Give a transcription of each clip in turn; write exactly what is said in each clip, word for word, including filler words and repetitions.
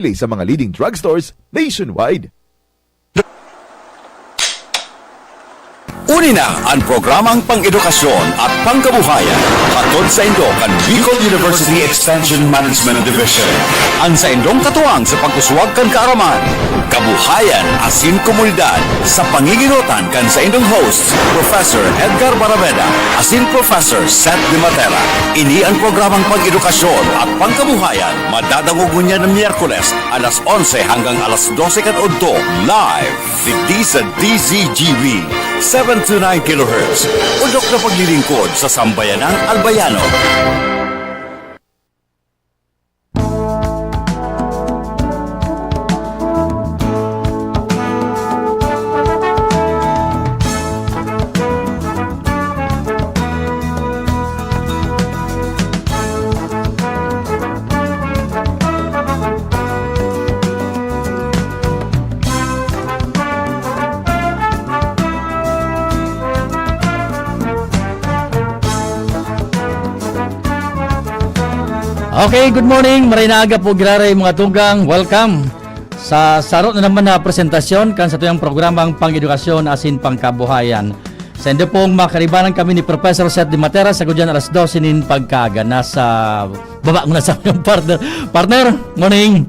Sa mga leading drugstores nationwide. Uni na an programang pang-edukasyon at pangkabuhayan, hatod saindo kan Bicol University Extension Management Division. An saindong katuwang sa pag-uswag kan kaaraman, kabuhayan asin komunidad, sa panginginotan kan saindong hosts, Professor Edgar Baraveda asin Professor Seth De Matera. Ini an programang pang-edukasyon at pangkabuhayan, madadangog ngunyan na Miyerkules, alas onse hanggang alas dose kan udto, live digdi sa D Z G B, seven two nine kilohertz, udok na paglilingkod sa Sambayanang Albayano. Okay, good morning. Maray na aga po, giraray, mga tugang. Welcome sa saro na naman na presentasyon kan satuyang programang pang-edukasyon asin pangkabuhayan. Saindo pong makaribanan kami ni Professor Seth De Matera, sagkod diyan alas dose nin pagkaaga. Nasa baba muna sa among partner. Partner, morning.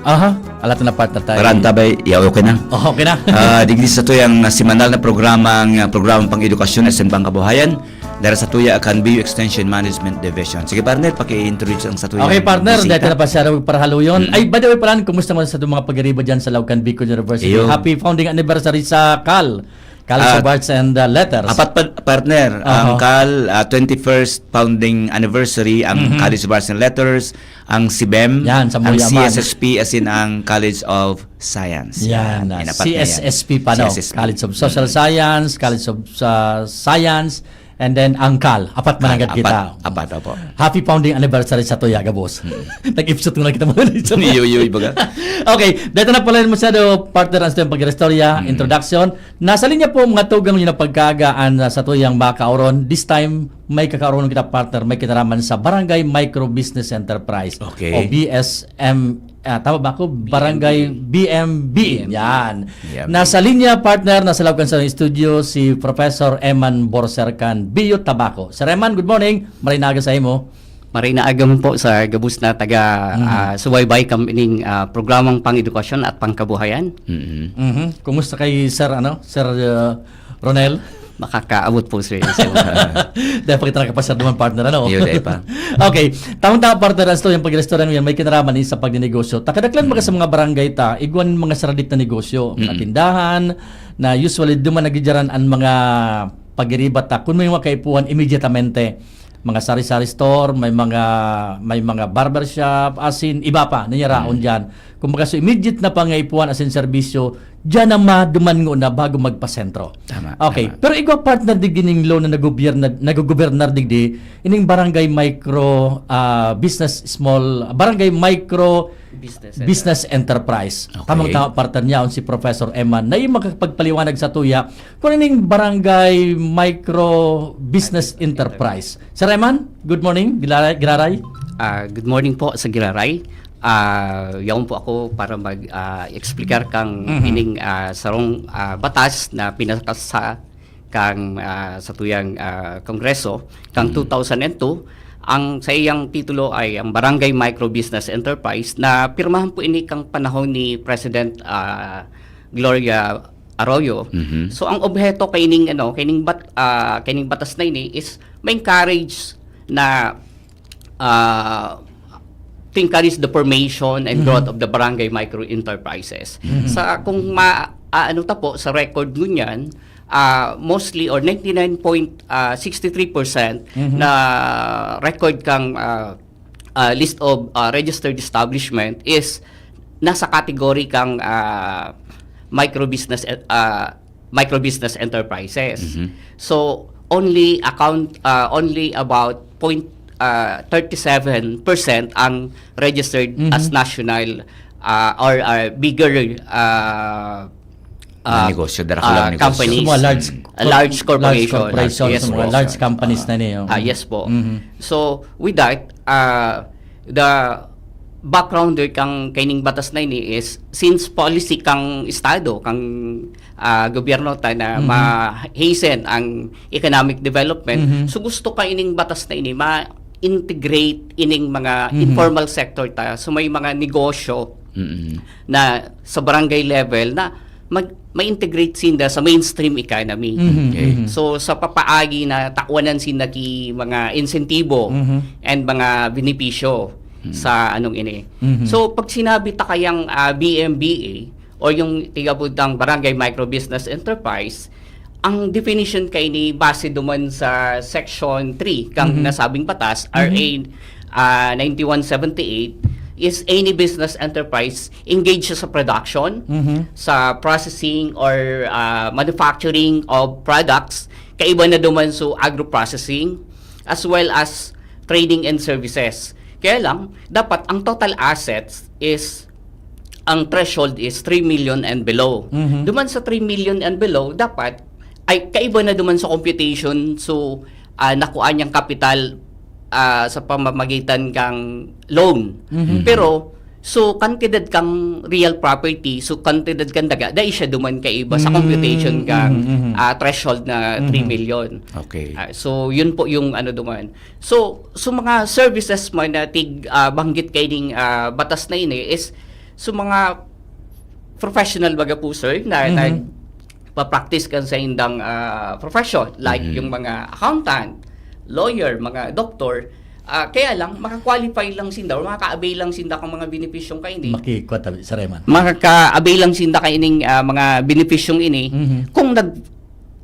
Aha, alat na partner tayo. Parang tabay, yeah, okay na. Oh, okay na. Ah, digdi sa tuyang, ah, semanal na programang, ah, programang pang-edukasyon asin pangkabuhayan, dara sa tuya kan B U Extension Management Division. Sige, partner, paki-introduce ang sa tuyang Okay, partner, bisita. Dahil na pa siya parahaluyon. Mm. Ay, by the way pala, kumusta mo sa mga pagiriba dyan sa Laucan Bicol University? Iyo. Happy founding anniversary sa kal. College Ah, of Arts and, uh, Letters. Apat pa, partner, Aha. ang kal, ah, twenty-first founding anniversary, ang Mhm. College of Arts and Letters, ang sibem, Yan, sa ang Moyaman. C S S P, asin ang College of Science. Yan, Yan, ah, inapat na yan. C S S P pa, no? C S S P. College of Social Mm. Science, College of, uh, Science, and then ang kal. Apat man Kal, agad kita. apat, apat, opo. Happy founding anniversary sa tuya, gabos. Mm. Nag-ipsot ko na kita mga Iyo, iyo, ibaga. Okay, dito na pala masyado, partner, ang tuyang pag-istorya, Mm. introduction. Nasa linya po, mga tugang, yun ang pagkaagaan na sa tuyang makaoron. This time, may kakaoron kita, partner, may kinaraman sa Barangay Micro Business Enterprise Okay. o B S M, ah, tama ba ako? Barangay B M B. B M B. Yan. B M B. Nasa linya, partner, nasa loob kan sa studio, si Professor Eman Borsercan Bio Tabaco. Sir Eman, good morning. Maray na aga sa imo. Maray na aga man po sa gabos na taga, Mhm. ah, subaybay kan ining, ah, programang pang-edukasyon at pangkabuhayan. Mhm. Mhm. Kumusta kay Sir, ano, Sir, uh, Ronel? Makakaabot po, sir. Dahil pa kita nakapasar naman, partner, ano? Iyo, dahil pa. Okay. Tamang-tama, partner, ang istorya, ang pag-istorya ngayon, may kinaraman sa pagnegosyo. Takadaklan baga sa Mm. mga barangay ta, igwan mga saradit na negosyo, Mm. mga tindahan, na usually duman nagidiyaran ang mga pagiriba ta. Kung may mga kaipuhan, immediatamente, mga sari-sari store, may mga, may mga barbershop, asin iba pa, niyaraon Mm. diyan. Kumbaga, so immediate na pangaipuhan asin serbisyo, diyan na maduman ngona bago magpasentro. Tama, Okay, tama. pero igwa, partner, di gining law na nagobyerna-, nagogobernar digdi, ining barangay micro, ah, business small, barangay micro Business business enterprise. Okay. Tamang-tama, partner, niya, si Professor Eman, na yung makapagpaliwanag sa tuya, kung ining barangay micro business Micro enterprise. Sir Eman, good morning. Giraray, Giraray. Ah, good morning po sa Giraray. Ah, yaon po ako para mag, ah, explicar kang Mhm. ining, ah, sarong, ah, batas na pinasasa kang, ah, sa tuyang, ah, Kongreso kang Mhm. two thousand and two. Ang sa iyang titulo ay ang Barangay Micro Business Enterprise na pirmahan po ini kang panahon ni President, ah, Gloria Arroyo. Mhm. So, ang obheto kaining, ano, kaining bat-, ah, kaining batas na ini is ma-encourage na, ah, to encourage the formation and Mhm. growth of the barangay micro enterprises. Mhm. Sa, kung ma-, ah, ano ta po, sa record ngunyan, ah, mostly or ninety-nine point sixty-three percent Mhm. na record kang, ah, ah, list of, ah, registered establishment is nasa category kang, ah, micro business, eh, ah, micro business enterprises. Mhm. So, only account, ah, only about point, ah, thirty-seven percent ang registered Mhm. as national, ah, or, ah, bigger, ah, Na ah, negosyo, dara ka ah, lang negosyo. companies. Sa mga large Mm. cor-, large large corporation. corporation, Yes, sa mga po. large companies na niyo. Ah, yes po. Mhm. So, with that, ah, the backgrounder kang kaining batas na ini is, since policy kang estado, kang, ah, gobyerno ta na Mhm. ma-hasten ang economic development, Mhm. so gusto kaining batas na ini ma-integrate ining mga Mhm. informal sector ta. So may mga negosyo Mm. na sa barangay level na mag-, ma-integrate sinda sa mainstream economy. Mhm, Okay. mhm. So, sa papaagi na tawanan sinda ki mga insentibo Mhm. and mga benepisyo Mhm. sa anong ini. Mhm. So, pag sinabi ta kayang, ah, B M B E o yung tigabudang Barangay Micro Business Enterprise, ang definition kaini base duman sa Section three kang Mhm. nasabing batas, Mhm. R A, ah, ninety-one seventy-eight, is any business enterprise engaged siya sa production, Mhm. sa processing or, ah, manufacturing of products, kaiba na duman so agro-processing, as well as trading and services. Kaya lang, dapat ang total assets is, ang threshold is three million and below. Mhm. Duman sa three million and below, dapat, ay, kaiba na duman sa computation, so, ah, nakuha niyang kapital, ah, sa pamamagitan kang loan. Mhm. Pero, so, kantidad kang real property, so, kantidad kang daga, dai siya duman kaiba sa Mm, computation kang, mhm, mhm. ah, threshold na Mhm. three million. Okay. Ah, so, yun po yung ano duman. So, so mga services man na tig, ah, banggit kaining, ah, batas na ini is so mga professional baga po, sir, na Mhm. nagpa-practice kan sa indang, ah, profession, like Mhm. yung mga accountant, lawyer, mga doktor, ah, kaya lang, maka-qualify lang sinda or makaka-avail lang sinda kang mga benepisyong kaini. Makikwa tabi, saray man. Makaka-avail lang sinda kaining, ah, mga benepisyong ini Mhm. kung nag-,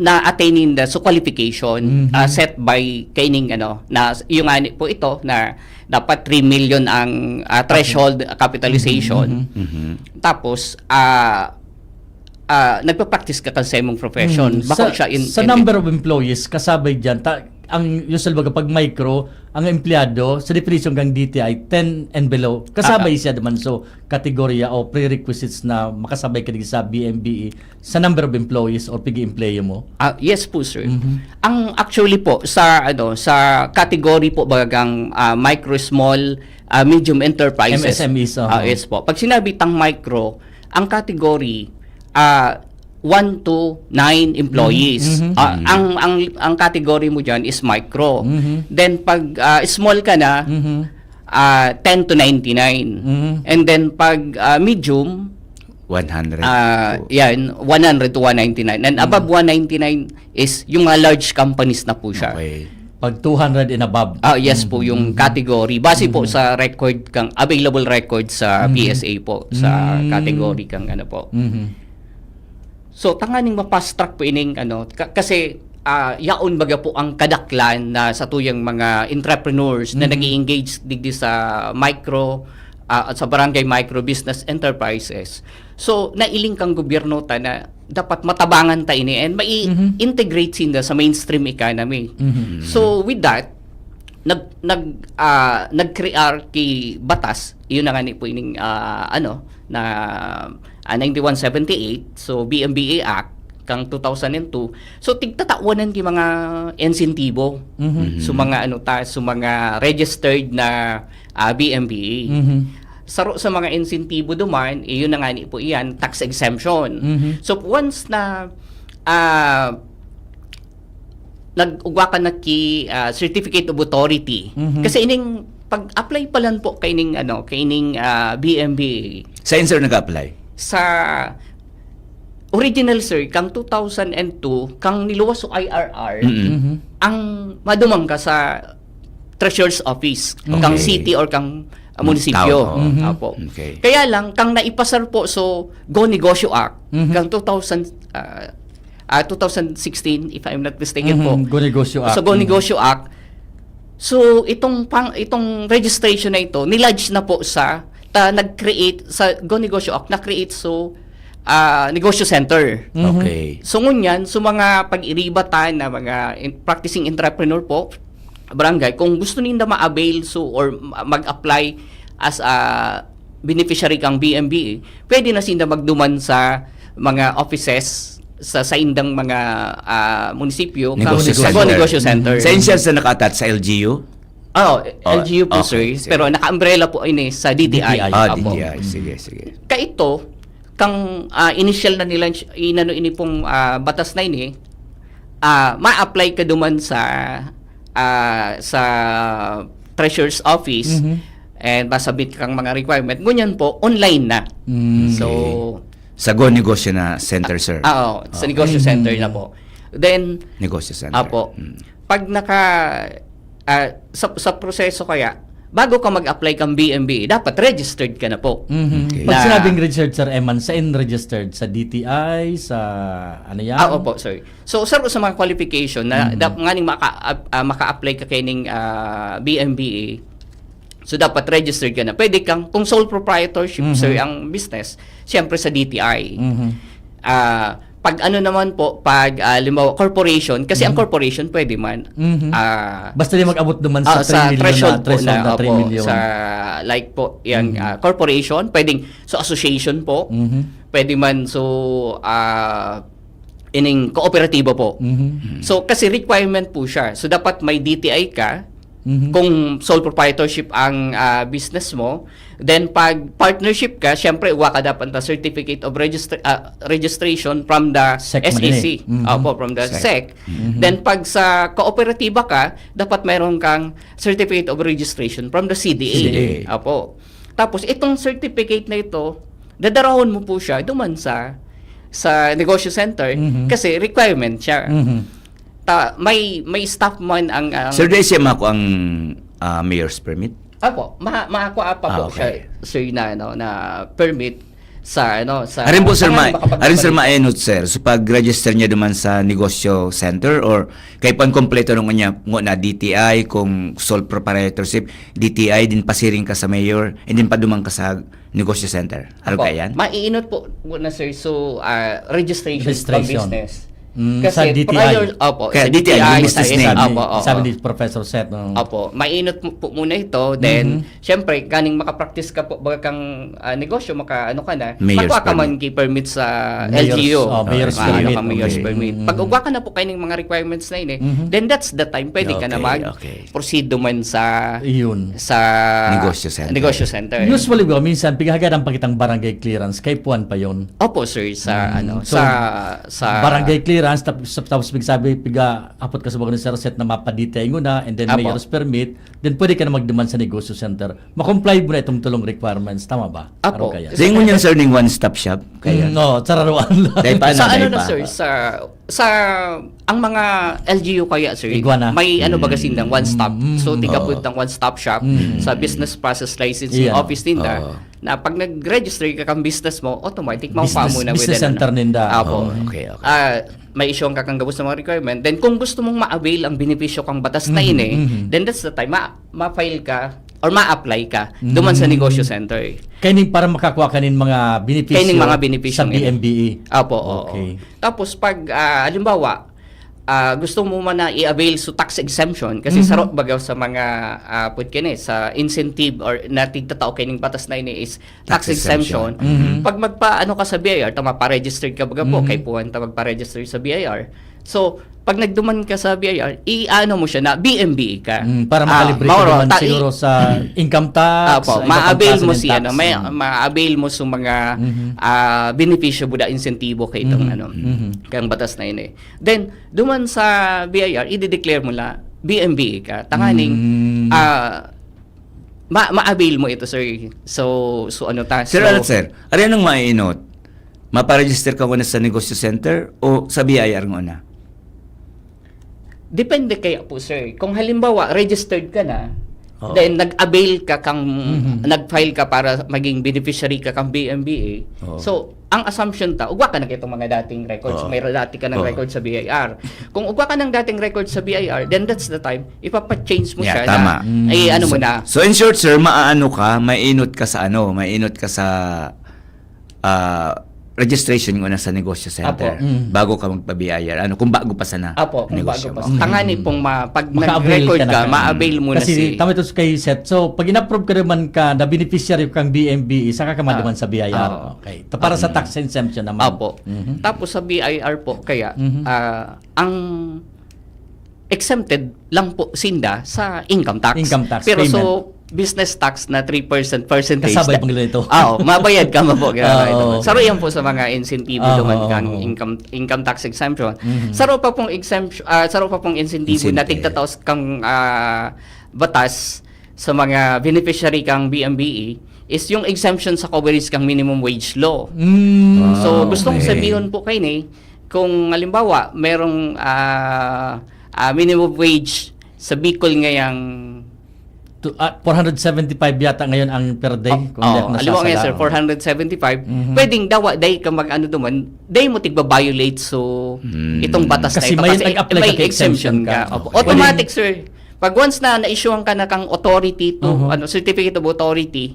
na-attain ninda so qualification, Mhm. ah, set by kaining ano, na yung ani po ito na dapat three million ang, ah, Okay. threshold capitalization. Mhm, mhm. Mhm. Tapos, ah, ah, nagpa-practice ka kan sa imong profession. Hmm. Bako Sa, siya in, sa in number of employees, kasabay dyan, ta-, ang usual baga pag micro, ang empleyado, sa definition kang D T I, ten and below, kasabay Ah, ah. siya naman. So, kategorya o prerequisites na makasabay ka digdi sa B M B E, sa number of employees or pig-employ mo? Ah, yes po, sir. Mhm. Ang actually po, sa, ano, sa category po bagang, ah, micro, small, ah, medium enterprises. M S M Es, oo. Ah, yes po. Pag sinabi tang micro, ang category, ah, one to nine employees. Mhm, mhm. Ah, Mhm. ang, ang, ang category mo dyan is micro. Mhm. Then, pag, ah, small ka na, Mhm. ah, ten to ninety-nine. Mhm. And then, pag, ah, medium, One hundred ah, to yan, one hundred to one ninety-nine. And Mhm. above one ninety-nine is yung mga large companies na po siya. Okay. Pag two hundred and above. Ah, yes po, yung Mhm. category. Base po Mhm. sa record kang, available record sa Mhm. P S A po, sa Mhm. category kang ano po. Mhm. So, tanganing ma-fast track po ining ano, ka-, kasi, ah, yaon baga po ang kadaklan na sa tuyang mga entrepreneurs na Mhm. nag-i-engage digdi sa micro, ah, at sa barangay micro business enterprises. So, nailing kang gobyerno ta na dapat matabangan ta ini and Mhm. mai-integrate sinda sa mainstream economy. Mhm. So, with that, nag-, nag-, ah, nag-crear ki batas, iyon na nga ni po ining, ah, ano, na, ah, ninety-one seventy-eight, so B M B A Act, kang two thousand and two. So, tigtatawanan ki mga insentibo. Mhm. Mhm. So, mga ano ta, so mga registered na, ah, B M B A. Mhm. Saro sa mga insentibo duman, iyon na nga ni po iyan, tax exemption. Mhm. So, once na, ah, nag-ugwa ka na ki, ah, certificate of authority. Mhm. Kasi ining pag-apply pa lang po kaining, ano, kaining, ah, B M B A. Saan, sir, nag-apply? Sa original, sir, kang two thousand and two, kang niluwas so I R R, Mm-mm. Mhm. ang madumang ka sa treasurer's office, Okay. kang city or kang, ah, Kang munisipyo. town, oo. Mhm. Apo. Okay. Kaya lang, kang naipasar po, so, Go Negosyo Act, Mhm. kang two thousand, ah, ah, two thousand sixteen, if I'm not mistaken Mhm. po. Go Negosyo Act. Sa Go Mhm. Negosyo Act, so, itong pang-, itong registration na ito, nilodge na po sa, ta, nag-create, sa Go Negosyo Act, na-create, so, ah, negosyo center. Mhm. Okay. So, ngunyan, so mga pag-iriba ta na mga in-, practicing entrepreneur po, barangay, kung gusto ninda ma-avail, so, or ma-, mag-apply as a beneficiary kang B M B A, pwede na sinda magduman sa mga offices sa saindang mga, ah, munisipyo, Negosyo sa center. Negosyo center. Sa insyal sa naka-attach sa L G U? Oh, Oh, L G U po, okay, sir. sige. Pero naka-umbrella po ini sa D T I. D T I. Ah, Apo. D T I. Sige, sige. Kaito, kang ah, initial na nila, inano ini pong ah, batas na ini, ah, ma-apply ka duman sa ah, sa treasurer's office Mhm. and masubmit kang mga requirement. Ngunyan po, online na. Mm. So, Sa Go Negosyo na Center, sir. ah, oo, sa negosyo Mhm. center na po. Then, Negosyo Center. Apo. Mm. Pag naka ah, sa, sa proseso kaya, bago ka mag-apply kang B M B, dapat registered ka na po. Mhm. Okay. Pag Na- sinabing registered, Sir Eman, saan registered? Sa D T I? Sa ano yan? Ah, opo, sir. So, sir, sa mga qualification na Mhm. dap, nganing maka, ah, maka-apply ka kaining ah, B M B A, so dapat registered ka na. Pwede kang, kung sole proprietorship, Mhm. sir, ang business, siyempre sa D T I. Mhm. Ah, pag ano naman po, pag ah, halimbawa, corporation, kasi ang Mhm. corporation pwede man. Mhm. Ah, Basta di mag-abot naman sa ah, three million threshold na, threshold na, na three million. Opo, sa like po, yung Mhm. ah, corporation, pwedeng sa association po, Mhm. pwede man so ah, ining kooperatiba po. Mhm. So kasi requirement po siya. So dapat may D T I ka Mhm. kung sole proprietorship ang ah, business mo. Then pag partnership ka, syempre uwa ka dapat ng certificate of registra- ah, registration from the SEC S E C. man eh. Mhm. Opo, from the SEC. SEC. Mhm. Then pag sa kooperatiba ka, dapat mayroon kang certificate of registration from the C D A. C D A. Opo. Tapos itong certificate na ito, dadarahon mo po siya duman sa sa negosyo center Mhm. kasi requirement siya. Mhm. Ta, may may staff man ang, ang Sir, dahil siya mako ang ah, mayor's permit? Apo, ma makuha pa po Ah, okay. siya, sir, na, ano, na permit sa, ano, sa Arin po, sir, para ma- makapag- arin, sir, mainot, sir. So, pag-register niya duman sa negosyo center or kay pan kompleto nung niya, ngo na D T I, kung sole proprietorship, D T I, din pasiring ka sa mayor, and then paduman ka sa negosyo center. Ano Apo, kaya yan? Maiinot po muna, sir. So, ah, registration, Registration. Pang business. Mm, Kasi sa D T I. prior, opo, Kaya sa D T I, D T I, business sa name. S- Sabi, opo, oo. Sabi ni Professor Seth. No? Opo, mainot po, po muna ito. Then, Mhm. syempre, kaning makapractice ka po, baga kang ah, negosyo, maka, ano ka na, Mayor's makuha ka man permit. kay permit sa Mayor's, L G U. oh, mayor's Makuha permit. ka mayor's Okay. permit. Mm. Pag ugwa ka na po kaning mga requirements na ini, Mhm. then that's the time, pwede ka na Okay, mag okay. proceed duman sa Iyon. sa Negosyo center. Negosyo center. Usually, ba, minsan, pighagadan pa kitang barangay clearance, kay puwan pa yon. Opo, sir, sa Mm. ano, So, sa sa barangay clearance, tap- sa- tapos pigsabi, piga apot ka sa mga ni Sir Seth na mapa-D T I nguna, and then Apo. mayor's permit, then pwede ka na magduman sa negosyo center. Ma-comply mo na itong tulong requirements, tama ba? Apo. Araw kaya. Sa ingon yan, sir, ning one-stop shop? Kaya? Mm, no, sararuan lang. Dahil pa, ano, sa ano dahil na, pa? Sir, sa sa ang mga L G U kaya, sir, Igwa na. may ano baga sindang one stop. Mm. So tigabod Oo. ng one stop shop Mm. sa business process licensing Yeah. office ninda Oo. na pag nag-register ka kang business mo, automatic makukuha Business, mo na business within, center ano. ninda. Apo. Oo. Okay, okay. Ah, may issue ka kang gabos na mga requirement. Then kung gusto mong ma-avail ang benepisyo kang batas na Mhm, ini, mhm. then that's the time ma- ma-file ka or ma-apply ka duman sa Mm. negosyo center. Kaya ning para makakuha ka nin mga benepisyo Kaya ning mga benepisyo sa ngayon. B M B E. Apo, oo. Okay. Tapos pag ah, halimbawa, ah, gusto mo man na i-avail so tax exemption kasi Mhm. sarot baga sa mga ah, put kini sa incentive or na tigtatao kining batas na ini is tax, Tax exemption. exemption. Mhm. Pag magpa ano ka sa B I R, tama pa-registered ka baga po, Mhm. kay puwan ta magpa-register sa B I R. So, pag nagduman ka sa B I R, i-ano mo siya na B M B E ka. Mm, para Ah, makalibre ka mauro, naman ta- siguro sa income tax, Apo, sa iba pang ma-avail klase mo ng si tax. ano, may Mm. ma-avail mo sa mga Mhm. ah, benepisyo buda insentibo kay itong Mhm. ano, Mhm. kang batas na ini. Then, duman sa B I R, i-declare mo la B M B E ka. Tanganing Mm. ah, ma ma-avail mo ito, sir. So, so ano ta? Sir, so, ano, sir? Ari anong mainot? Maparegister ka muna sa negosyo center o sa B I R muna? Depende kaya po, sir. Kung halimbawa, registered ka na, Oo. then nag-avail ka kang, Mhm. nag-file ka para maging beneficiary ka kang B M B A. Oo. So, ang assumption ta, ugwa ka na kitong mga dating records. Oo. May dati ka ng Oo. record sa B I R. Kung ugwa ka ng dating record sa B I R, then that's the time, ipapa-change mo Yeah, siya tama. na, eh, ano mo So, na. so in short, sir, maaano ka, mainot ka sa ano, mainot ka sa ah, registration muna sa negosyo center Apo. Mm. bago ka magpa-B I R. Ano, kung bago pa sana Apo, kung negosyo bago pa. mo. Tanganing pong ma, pag Maka-avail nag-record ka na ka, ka. ma-avail mo na Kasi si... tama ito kay Seth. So, pag in-approve ka naman ka na beneficiary kang B M B E, saka ka maduman sa B I R. Ah. Okay. Ta-, para sa tax exemption naman. Apo. Mhm. Tapos sa B I R po, kaya, Mhm. ah, ang exempted lang po sinda sa income tax. Income tax Pero payment. So business tax na three percent percentage. Kasabay da- pang ganito. Oo, mabayad ka mo po. Ah, oo. Saro yan po sa mga insentibo Ah, naman oo, kang oo. income income tax exemption. Mhm. Saro pa pong exemption, ah, saro pa pong insentibo na Incentive. tigtataos kang ah, batas sa mga beneficiary kang B M B E is yung exemption sa coverage kang minimum wage law. Mm. So, Ah, gustong okay. Sabihin po kayo ni, kung halimbawa, merong ah, ah, minimum wage sa Bicol ngayang To, ah, four hundred seventy-five yata ngayon ang per day. Oh, kung di ako oh, aliwa ngayon, nasasala. sir, four hundred seventy-five. Mhm. Pwedeng dawa, day ka mag-ano duman, day mo tigba-violate so Mm. itong batas Kasi na ito. may nag-apply ka kay exemption ka. Opo. Okay. Automatic, sir. Pag once na na-issuehan ka na kang authority to, Mhm. ano, certificate of authority,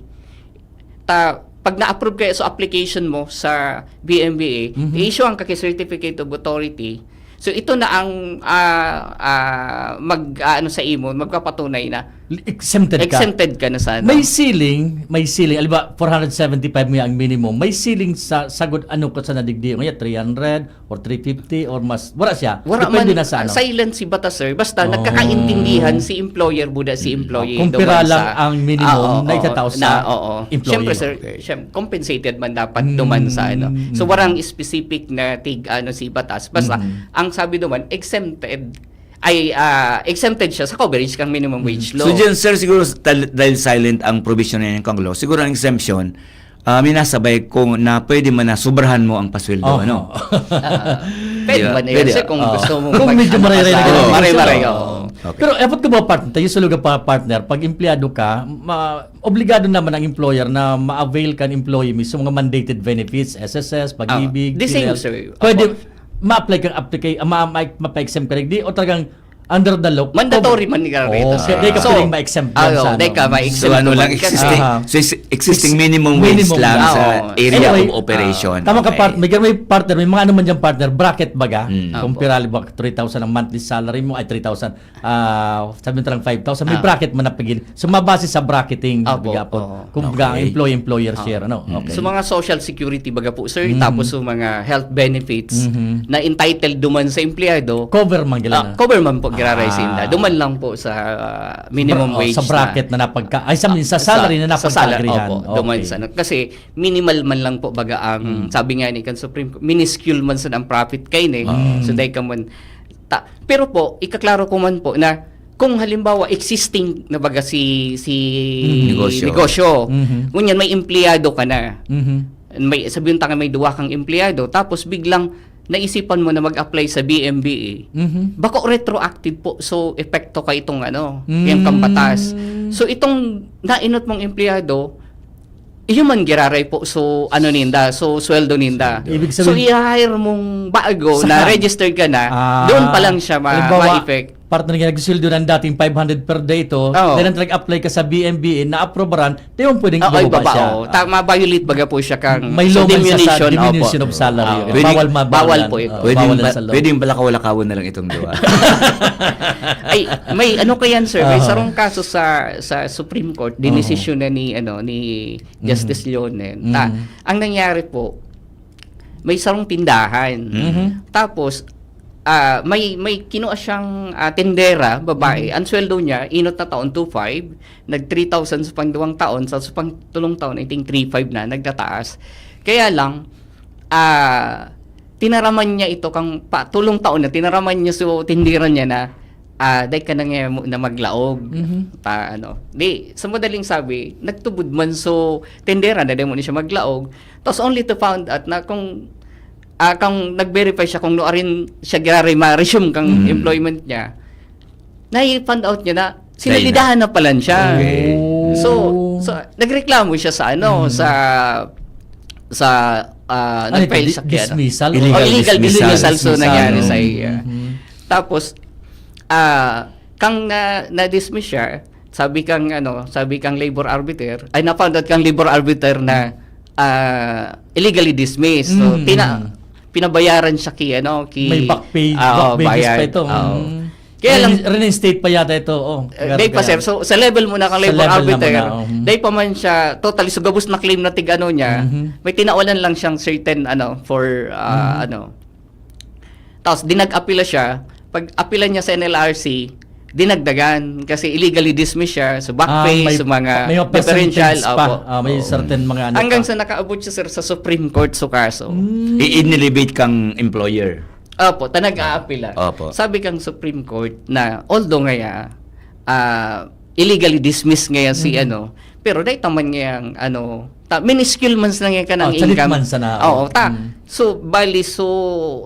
ta, pag na-approve kayo sa application mo sa B M B A, Mhm. i-issuehan ka kay certificate of authority. So ito na ang ah, ah, mag ah, ano sa imo, magpapatunay na Exempted ka. Exempted ka na sa ano. May ceiling, may ceiling. Aliba, four hundred seventy-five nga ang minimum. May ceiling sa sagod ano ko sa nadigdi. Kaya three hundred or three fifty or mas. Wala siya. Wala Depende man, na sa ano. Silent si Bata, sir. Basta Oh. Nagkakaintindihan si employer buda si employee. Kung duman pira sa- lang ang minimum, Oo, na oo, itataos na, sa oo. employee. Siyempre, sir, Okay. siyem- compensated man dapat Mm. duman sa ano. So, Mm. warang specific na tig ano si Batas. Basta, Mm. ang sabi duman, exempted. Ay, ah, exempted siya sa coverage kang minimum wage law. So dyan, sir, siguro tal- dahil silent ang provision na yun kang law, siguro ang exemption, ah, minasabay kung na pwede man na sobrahan mo ang pasweldo, Oh. ano? Ah, pwede Di ba? ba na yun, Pwede, sir? Kung ah. Gusto mo Kung mag- medyo ano, maray-ray mas- ka ah, na, maray-maray, sir. oo. Okay. Pero effort ko ba, partner? Tayo sa lugar pa, partner. Pag empleyado ka, ma- obligado naman ang employer na ma-avail ka ng employee mismo mga mandated benefits, S S S, pag-ibig, Ah, the same, PhilHealth. Sir. Pwede Opo. ma-apply kang applica- ah, ma- ma- ma-exempt ka rin. Di, o talagang under the law. Mandatory man ni Oo, Garreta. kaya di ka So, pwedeng ma-exempt dyan ah, sa di ano. ka ma-exempt So ano naman lang, kasi existing, Aha. so is- existing minimum Minimum wage lang lang. sa Oo. area Anyway, of operation. Tama ka, Okay. partner. May, may partner, may mga ano man dyan, partner, bracket baga. Mm. Kung Opo. pira, halimbawa, three thousand ang monthly salary mo, ay three thousand, ah, sabi mo lang five thousand, may Ah. bracket man na pagil. So, mabase sa bracketing, Opo, baga po. oo. Kumbaga, ang Okay. employee-employer Ah. share, ano? Mm. Okay. So, mga social security baga po, sir, Mhm. tapos yung mga health benefits Mhm. na entitled duman sa empleyado, Cover man gila ah, na. Cover man po, giraray Ah. sinda. Duman lang po sa ah, minimum Bra- oh, wage sa bracket na, napagka, ay, sa, sa sa- salary na sa sala-, napagkaagrihan. opo, duman Okay. sa, kasi minimal man lang po baga ang Mm. sabi nga ni kan Supreme Court, minuscule man sa ang profit kayo eh. Mm. So dahil ka man, ta, pero po, ikaklaro ko man po na kung halimbawa existing na baga si si Mm. Negosyo. negosyo. Mhm. Ngunyan may empleyado ka na. Mhm. May sabihin ta nga may duwa kang empleyado tapos biglang naisipan mo na mag-apply sa B M B A. Mhm. Bako retroactive po. So epekto ka itong ano, Mm. yung kambatas. So itong nainot mong empleyado, iyo man giraray po so ano ninda, so sweldo ninda. Ibig So sabihin- i-hire mong bago na Saan? registered ka na, Ah, doon pa lang siya ma- halimbawa, ma-effect. Partner nga nag-sweldo ng dating five hundred per day ito, Oo. dahil nag-apply ka sa B M B, na-approbaran, di mo pwedeng Oo, ibaba ibaba, siya. Oo. Tama, violate baga po siya kang May low man siya sa diminution, diminution opo. of salary. Oo. Pwedeng- bawal ma- bawal yan. po ito. Oo, Pwedeng, bawal ba, yan sa law. Pwedeng balakaw-lakawan na lang itong duwa. Ay, may ano ka yan, sir? May Aha. sarong kaso sa sa Supreme Court, Oo. dinesisyon na ni ano ni Justice Mhm. Leonen. Ta, Mhm. ang nangyari po, may sarong tindahan. Mhm. Tapos ah, may may kinuha siyang ah, tindera, babae. Mhm. Ang sweldo niya, inot na taon, two five, nag three thousand sa pangduwang taon, sa sa pangtulong taon, I think three five na, nagtataas. Kaya lang, ah, tinaraman niya ito kang pa, tulong taon na, tinaraman niya so tindera niya na ah, dai ka na nga mo na maglaog. Mhm. Ta, ano. Di, sa madaling sabi, nagtubod man so tindera na dai mo na siya maglaog. Tapos only to found out na kung ah, kang nag-verify siya kung nuarin siya giraray ma-resume kang Mm. employment niya, na-found out niya na Dahil sinalidahan na pala siya. Okay. So, so nagreklamo siya sa ano, Mm. sa sa ah, Ano ito? nag-file Di- siya kaya, ano? dismissal? Oh, illegal Illegal dismissal, dismissal. so nangyari sa iya. Mhm. Tapos ah kang na na-dismiss siya, sabi kang ano, sabi kang labor arbiter, ay na-found out kang labor arbiter na ah, illegally dismissed. So Mm. tina pinabayaran siya ki ano, ki May back pay, ah, back oh, wages bayad. pa ito. Oo. Mm. Kaya lang Rein- reinstate pa yata ito. Oh, Eh, day pa, sir. So, sa level mo na kang Sa labor level na arbiter, muna, oh. day pa man siya, totally, so gabos na claim na tig ano niya, Mhm. may tinawalan lang siyang certain, ano, for, ah, Mhm. ano. Tapos, dinag-apila siya, Pag-apilan niya sa N L R C, dinagdagan kasi illegally dismissed siya, so back Ah, pay, may, so mga may mga differential, percentage pa. opo. Ah, may Oo. certain mga ano Hanggang pa. sa nakaabot siya, sir, sa Supreme Court, so kaso. Mm. I-inelevate kang employer. Opo, ta nag-aapila. Opo. Sabi kang Supreme Court na, although ngaya, ah, illegally dismissed ngaya si Mm. ano, pero dai ta man ngayang ano, ta minuscule man sana ngaya ka ng Oh, chalit income. man sana, Oo, oh. ta. Mm. So, bali, so,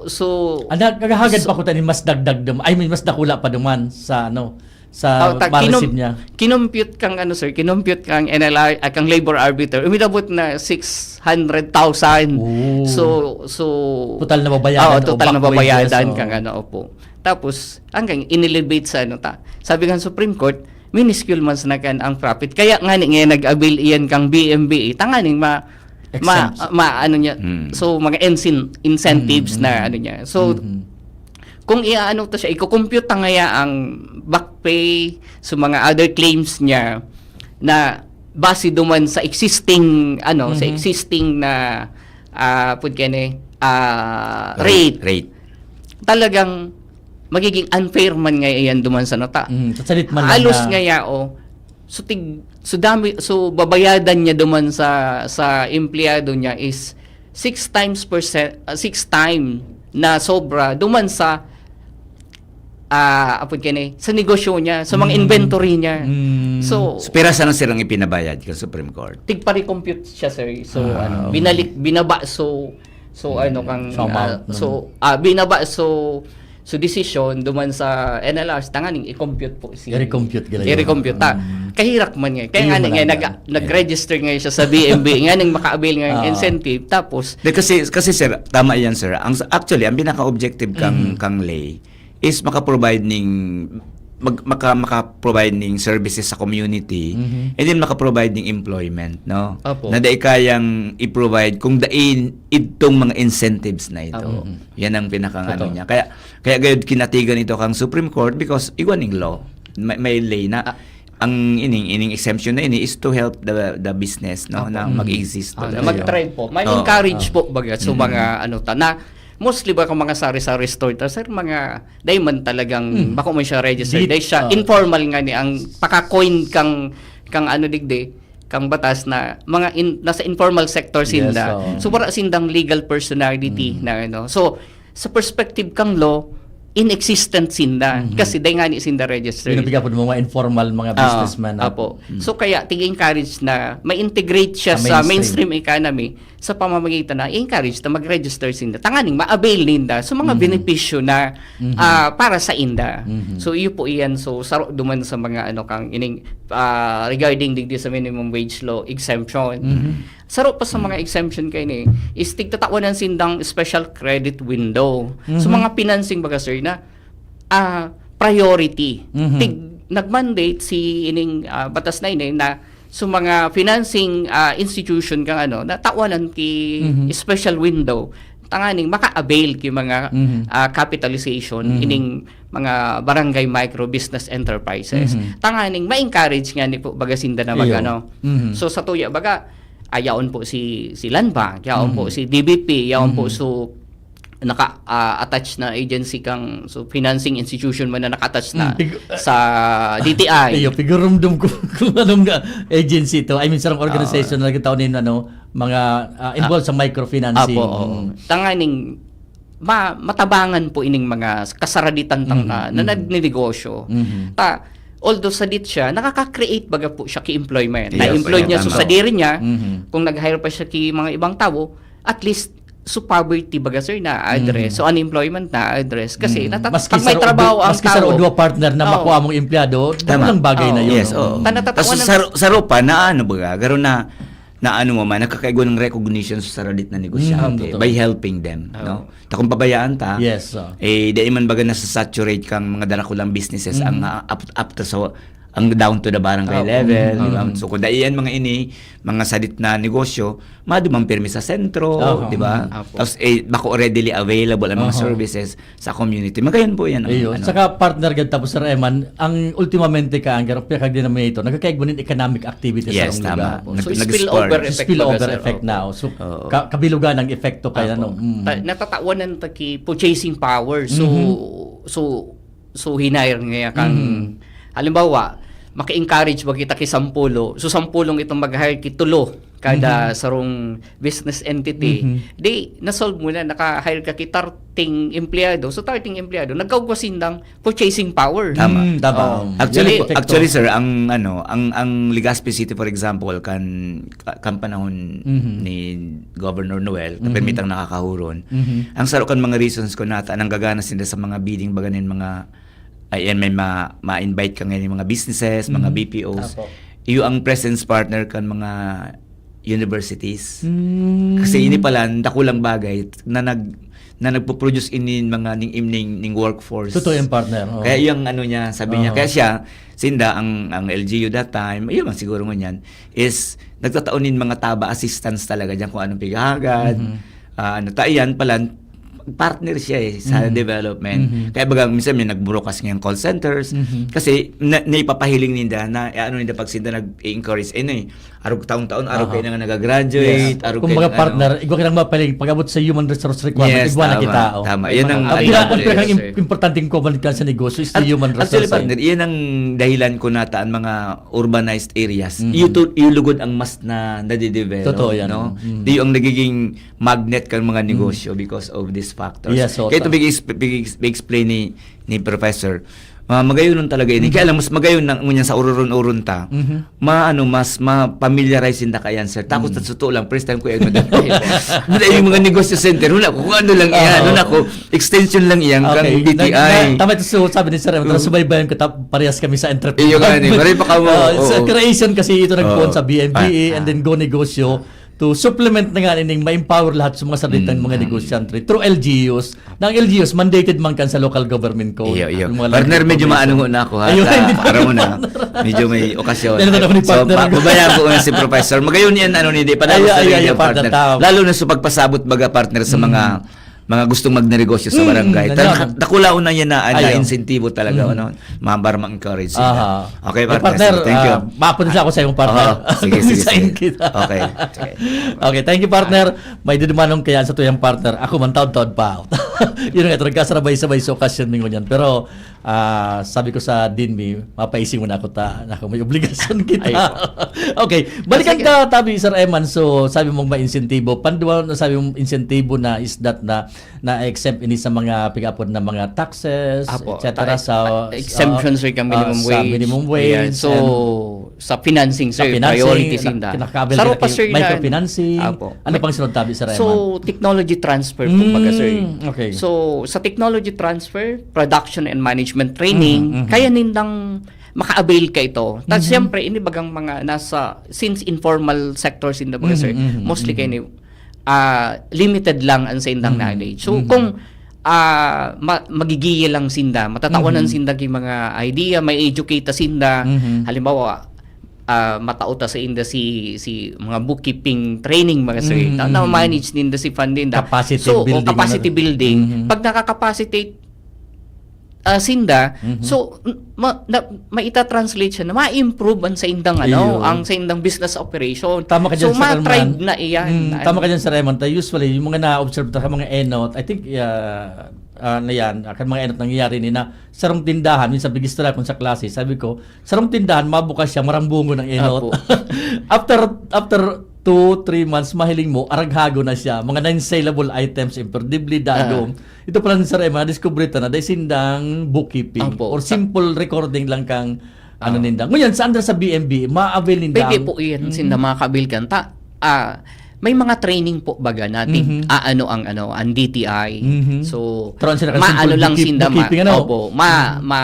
so, Ah, nag-, naghahagad so pa ko tanin mas dagdag dum-, I mean, mas dakula pa duman sa ano, sa Oh, ta, ma-receive kinum-, niya. kinompute kang ano, sir, kinompute kang N L R, ah, kang labor arbiter, umidabot na six hundred thousand. Oo. So, so, Total na babayadan Oo, o total na back wages, babayadan oo. kang ano, opo. Tapos, hanggang inelevate sa ano ta. Sabi nga ng Supreme Court, minuscule man sana kan ang profit. Kaya nga ni, nga nag-avail iyan kang B M B A, tanganing ma-, ma-, Exempt. ma-, ano niya, Mm. so, mga ensin-, incentives Mm, na mm. ano niya. So, Mm-hmm. kung iaano ta siya, iko-compute ta ngaya ang back pay, so mga other claims niya na base duman sa existing, ano, sa Mhm. existing na, ah, pud kani, ah, Rate, rate. rate. Talagang magiging unfair man nga iyan duman sa nota. Mm, sasalit man lang Halos na ngaya, oh, so tig-, so dami, so babayadan niya duman sa, sa empleyado niya is six times percent, ah, six time na sobra duman sa, ah, apod kani, sa negosyo niya, sa mga Mm. inventory niya. Mm. So, So, pira sana sirang ipinabayad kan Supreme Court? Tigpa-recompute siya, sir. So, Ah, ano, okay. binalik, binaba, so, so, Mm. ano, kang, So, amount ah, nun. so, ah, binaba, so, so, decision duman sa N L R, tanganing i-compute po si I-recompute gila yun. I-recompute ta. Mm. Kahirak man nga. Kaya Ayun nga, man nga, lang nag-, yan. nag-register nga siya sa B M B, nga nang maka-avail nga ng Ah. incentive. Tapos, Di, kasi, kasi, sir, tama yan, sir. Ang, actually, ang pinaka-objective kang, Mm. kang Ley is maka-provide ning, mag-, maka-, maka-provide ning services sa community, Mhm. and then maka-provide ning employment, no? Opo. Na dai kayang i-provide kung dai idtong mga incentives na ito. Opo. Mhm. Yan ang pinakang ano Totoo. niya. Kaya, kaya gayud kinatigan ito kang Supreme Court because igwa ning law. May, may ley na Ah. ang ining, ining exemption na ini is to help the, the business, no, Apo. na Mm. mag-exist Ah, talaga. na mag-thrive po. May Oo, encourage oo. po, baga, sa Mm. mga, ano, ta-, na mostly ba kung mga sari-sari store ta, sir, mga, dai man talagang, Mm. bako man siya registered, Di-, dai siya, oo. informal nga ni ang paka-coin kang, kang ano, digdi, kang batas na mga in-, nasa informal sector Yes, sinda. oo. So, wala sindang legal personality Mm. na, ano. So, sa perspective kang law, inexistent sinda. Mhm. Kasi dai nga ni sinda registered. Binabiga po ng mga informal, mga Ah, businessman na apo. Mm. So, kaya, tig-encourage na ma-integrate siya Sa sa mainstream. mainstream economy sa pamamagitan na i-encourage na mag-register sinda. Tanganing ma-avail ninda sa mga Mhm. benepisyo na, Mhm. ah, para sa inda. Mhm. So, iyo po iyan. So, saro duman sa mga, ano, kang ining, ah, regarding digdi sa minimum wage law exemption. Mhm. Saro pa sa mga exemption kaini is tigtatawanan sindang special credit window. So, Mhm. mga financing baga, sir, na, ah, priority. Mhm. Tig-, nag-mandate si ining, ah, batas na ini na sa mga financing, ah, institution kang ano, na tawanan ki Mhm. special window. Tanganing maka-avail ki mga, Mhm. ah, capitalization, Mhm. ining mga barangay micro business enterprises. Mhm. Tanganing ma-encourage nga ni po baga sinda na Iyo. mag-ano. Mhm. So, sa tuya baga, ah, yaon po si, si Land Bank, yaon po Mhm. si D B P, yaon po Mhm. so naka, ah, attach na agency kang, so financing institution man na naka-attach na Mm, pig- sa D T I. Iyo, pigurumdum ko kung anong nga agency to. I mean, sarong organization Oo. na nagtataw nin, ano, mga, ah, involved Ah, sa microfinancing. Apo, oo. Mm. Tanganing ma-, matabangan po ining mga kasaraditan tang Mhm, na, na mhm. nagnenegosyo. Mhm. Ta, although sadit siya, nakaka-create baga po siya ki employment. Yes, Na-employed niya, tama. so sadiri niya, Mhm. kung nag-hire pa siya ki mga ibang tawo, at least, so poverty baga, sir, na-address. Mhm. So unemployment na-address. Kasi Mhm. nata-, Maski pag may sa trabaho du-, ang maski sa tao, duwa partner na Oo. makuha mong empleyado, Tama. dakulang bagay na Oo. yun, Yes, no? oo. Ta-, natatawanan Tas sa, sa rupa na ano baga, garo na, na ano mo man, nagkakaigwa ng recognition sa saradit na negosyante Mm, totoo. by helping them, Oo. no? Ta kung pabayaan ta, Yes, oo. eh, dai man baga nasa-saturate kang mga darakulang businesses ang, Mm. ah, ap-, apta sa, ang down to the barangay Opo. level, di ba? Mm. So, kung daiyan mga ini, mga sadit na negosyo, madumang pirmi sa sentro, Oho. di ba? Opo. Tapos, eh, bako readily available ang mga Oho. services sa community. Magayon po yan. Ang, Ayun. ano. Saka partner gad tapos, Sir Eman, ang ultimamente ka, ang pinaka-denominator, nagkakaigwa nin economic activity sa Yes, sarong tama. lugar. Opo. So, Nag- nag-spur. spillover effect Spillover baga, sir. effect Opo. now. So, Oo. ka- kabilugan ang epekto kaya Opo. no. Mm. Ta- natatawanan ta ki purchasing power. So, Mhm. so, so hinire niya kan, Mhm. halimbawa, maki-encourage ba kita ki sampulo? So, sampulong itong mag-hire ki tulo kada Mhm. sarong business entity. Mhm. Di, na-solve mo na, naka-hire ka ki thirty empleyado. So, thirty empleyado, nagkaugwa sindang purchasing power. Tama. Mm, tama. Oh. Actually, Yung epekto. actually sir, ang ano, ang ang Legazpi City, for example, kan ka- kan panahon Mhm. ni Governor Noel, Mhm. permitang nakakahuron. Mhm. Ang saro kan mga reasons ko nata nanggagana sinda sa mga bidding baga nin mga, ayan, may ma, ma-invite ka ngayon yung mga businesses, mga Mhm. B P Os. Apo. Iyo ang presence partner kan mga universities. Mm. Kasi ini pala ang dakulang bagay na nag na nagpo-produce ini mga ning ning, ning workforce. Totoo yan, partner. Oo. Kaya yung ano niya, sabi niya, Oo. kaya siya, sinda ang ang L G U that time, yun lang siguro ngunyan, is nagtataon nin mga taba assistance talaga diyan kung anong pighahagad. Mhm. Ah, ano, ta iyan pala, partner siya eh, sa Mhm. development. Mhm. Kaya baga, minsan may nagburukas ngayong call centers. Mhm. Kasi na, naipapahiling ninda na, eh, ano ninda pag sinda nag-encourage, eh, no, eh, arog taon-taon, arog Aha. kayo na nga nag-graduate, Yes. arog Kung kayo mga na, ano. Partner, igwa ka lang mapaling pag-abot sa human resource requirement, Yes, igwa na tama, kita. Oh. tama. May Yan mga ang Ang Ay, pinaka- ano, ang pinakang yes, im- sir. importanteng kuwan kan sa negosyo is the At- human resource. Actually, Eh. Partner, iyan ang dahilan ko nata ang mga urbanized areas. Mhm. Iyo to, iyo lugod ang mas na nadidevelop. Totoo yan. No? Mhm. Iyo ang nagiging magnet kan mga negosyo because of these factors. Yes, so, Kaya ito tama. big, big, explain ni, ni Professor. Ah, magayon nun talaga ini. Kaya lang, mas magayon na ngunyan sa ururon-uron ta. Mhm. Ma, ano, mas ma-familiarize sinda kayan, sir. Tapos sa totoo lang, first time ko yan, madam. Hindi, yung mga negosyo center, wala ko, kung ano lang yan, Oo. wala ko, extension lang yan, kang Okay. D T I. Na- na- tama ito, so, sabi ni Sir Eman, subaybayan kita, parehas kami sa entrepreneur. Iyo nga ni, maray pa ka mo. Uh, sa Oo. creation kasi ito nagpuon Oo. sa B M B A Ah, and then Go Negosyo to supplement na nga nining ma-empower lahat sa mga sarditang Mm, mga mm. negosyante through L G Us. Na ang L G Us mandated man kan sa local government code. Iyo, iyo. Yung mga Partner, land medyo information. maano na ako, ha? Ayun, Sa, hindi. Para mo na. Medyo may okasyon. Yan ang tanong ni So, partner. pa, pabayaan ko na si Professor. Magayon yan, ano, hindi pa Ayun, dapat ayun, talaga ayun, yung partner. partner, tama. Lalo na sa pagpasabot baga partner sa mga mga gustong magnegosyo sa Mm, barangay. ganyan. Talaga, dakulaon na yan na, na Ayun. incentivo talaga, Mm. ano, mabarma encourage. Aha. Okay, Eh, partner. partner, Sige, thank you. ah, mapunta ako sa iyong partner. Oo, sige, sige, Sign sige. kita. Okay. Okay, thank you, partner. May didumanon kaya sa tuyang partner. Ako man, taod-taod pa. Yun nga, talaga, sarabay-sabay sa okasyon ninyo yan. Pero, ah, sabi ko sa Dean Mi, mapaising muna ako ta. Ako, may obligasyon kita. Ay, Okay, balikan Sige. ta, tabi, Sir Eman. So, sabi mong may insentibo. Panduwa na sabi mong insentibo na is that na, na exempt ini sa mga pigapod na mga taxes, Apo, et cetera, ta- sa, exemption, sa, sir, kang minimum ah, sa wage. minimum wage. Ayan. So, And sa financing, sa sir, financing, priority na- sinda. kinakabil Saro ka pa, na sir, yan. Microfinancing. Apo. Ano pang sunod, tabi, Sir Eman? So, technology transfer po baga, sir. Mm, okay. So, sa technology transfer, production and management training, Mhm, mhm. kaya nindang maka-avail ka ito. Tapos, Mhm. siyempre, ini bagang mga nasa, since informal sector sinda baga, sir, Mhm, mhm, mostly mhm. kayo ni, ah, limited lang ang sa indang Mhm, knowledge. So, mhm. kung ah, ma- magigiya lang sinda, matatawanan Mhm. sinda ki mga idea, may educate ta sinda. Mhm. Halimbawa, ah, matao ta sa inda si, si mga bookkeeping training, mga sir. Mhm, Na, mhm. na-manage ninda si fund ninda. Capacity So, o building, capacity ano? building. Mhm. Pag nakaka-capacitate ah, sinda, Mhm. so, n- ma, na, maita-translate siya na ma-improve ang sa indang, ano, Iyo. ang sa indang business operation. Tama ka So, dyan, Sir Eman. ma-thrive na iyan. Mm, Ano? Tama ka dyan, Sir Eman. Tayo, usually, yung mga na-observe ta sa mga enot, I think, ah, ah, na yan, ah, kan mga enot nangyayari ni na, sarong tindahan, minsan bigistra kung sa klase, sabi ko, sarong tindahan, mabukas siya, marambungon ang enot. Apo. After, after two, three months, mahiling mo, araghago na siya. Mga non-saleable items, imperdible, dagom. Ah. Ito pala, Sir Eman, na-discover ta na, dahil sindang bookkeeping Apo. or simple recording lang kang, ano, Ah. ninda. Ngayon, sa under sa B M B, ma-avail ninda Pwede ang po iyan, Mm. sinda makakabil kan. Ta, ah, may mga training po baga natin, Mhm. ah, ano ang, ano, ang D T I. Mhm. So, Turuan sila kan maano simple lang bookkeep-, sinda, ma, bookkeeping, ano? Opo, ma, ma,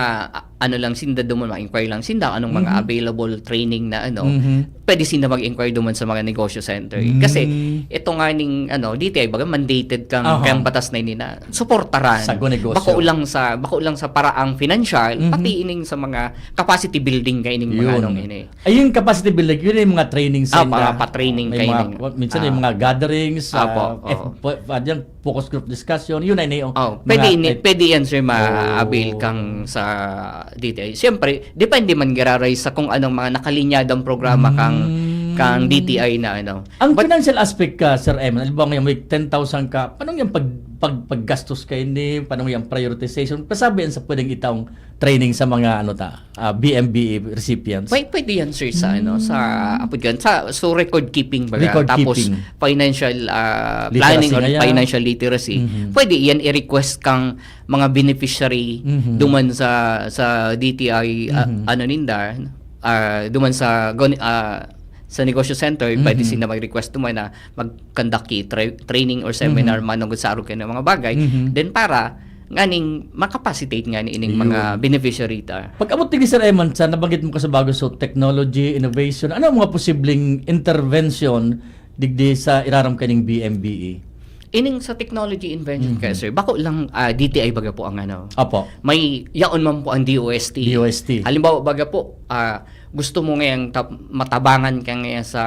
ano lang sinda duman, ma-inquire lang sinda anong mga Mhm. available training na ano, Mhm. pwede sinda mag-inquire duman sa mga negosyo center. Kasi Mm. ito nga ning ano, D T I, baga mandated kang, Aha. kang batas na ini na suportaran. Sa negosyo. Bako lang sa, bako lang sa paraang financial, Mhm. pati ining sa mga capacity building ka ining mga Yun. anong ini. Ayun, capacity building, yun yung mga training Ah, center. pa-, pa-training May ka mga, ini. minsan Ah. yung mga gatherings, Apo, ah, oo. F-, ah, dyan, focus group discussion, yun ay na yung Oh, mga pwede ini, type- pwede yan, sir, Oo. ma-avail kang sa D T I. Siyempre, depende man giraray sa kung anong mga nakalinyadong programa kang Mm. kang D T I na ano. Ang But financial aspect ka, Sir Eman, halimbawa ngayon may ten thousand ka, paano yung pag, pag, paggastos ka ini? Paano yung prioritization? Pasabi yan sa pwedeng itaong training sa mga ano ta, ah, B M B E recipients. Pwede, pwede yan, sir, sa ano, sa apod yan, sa, so, record keeping baga. Record Tapos keeping. Financial ah, Literacy planning or nga yan. Financial literacy. Mhm. Pwede yan i-request kang mga beneficiary Mhm. duman sa sa D T I ah, Mhm. ano ninda, ah, duman sa gon- ah, sa negosyo center, pwede Mhm. sila mag-request duman na mag-conduct ki tra- training or seminar Mhm. man tungkol sa arog kayo ng mga bagay. Mhm. Then para nganing makapacitate nga ni ining Yun. mga beneficiary ta. Pag-abot din, Sir Eman, sa nabanggit mo ka sa bago, so technology, innovation, ano ang mga posibleng intervention digdi sa iraram kaning B M B E? Ining sa technology invention Mhm. kaya, sir, bako lang ah, D T I baga po ang ano. Apo. May yaon man po ang D O S T. D O S T. Halimbawa baga po, ah, gusto mo ngayang tap- matabangan ka ngayon sa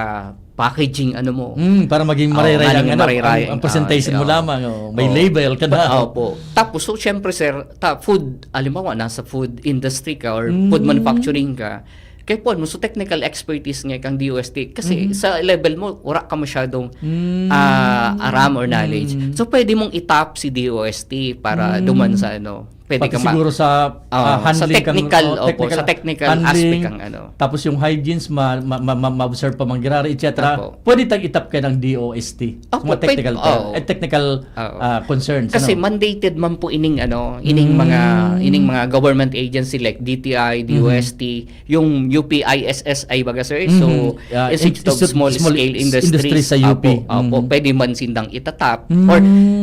packaging ano mo. Mm, para maging Oo, marayray nga ang, naging ano, marayray ang, ang ang, presentation ah, mo oo. Lamang, oh. May Oo. label ka na. Pa- opo. Tapos, so, syempre, sir, ta, food, alimbawa, nasa food industry ka or Mm. food manufacturing ka, kaya po, mo, so technical expertise nga kang D O S T. Kasi Mm. sa level mo, wala ka masyadong Mm. ah, aram or knowledge. Mm. So, pwede mong itap si D O S T para Mm. duman sa ano. Pwede Pati ka ma- siguro sa, Oo, ah, sa handling kang, technical, oh, opo, sa technical handling, aspect ang ano. Tapos yung hygiene, ma, ma, ma, ma-, ma-observe pa man giraray, et cetera. Opo. Pwede tag itap ka ng D O S T. Opo, Sa mga technical, pwede, oo. eh, technical Oo. ah, concerns. Kasi Ano? Mandated man po ining ano, ining Mm. mga ining mga government agency like D T I, D O S T, yung U P I S S I baga, sir. So, Mhm. Ah, Institute of Institute Small Small Scale Industry Industries sa U P. Apo, apo, Mhm. pwede man sindang itatap Mm. or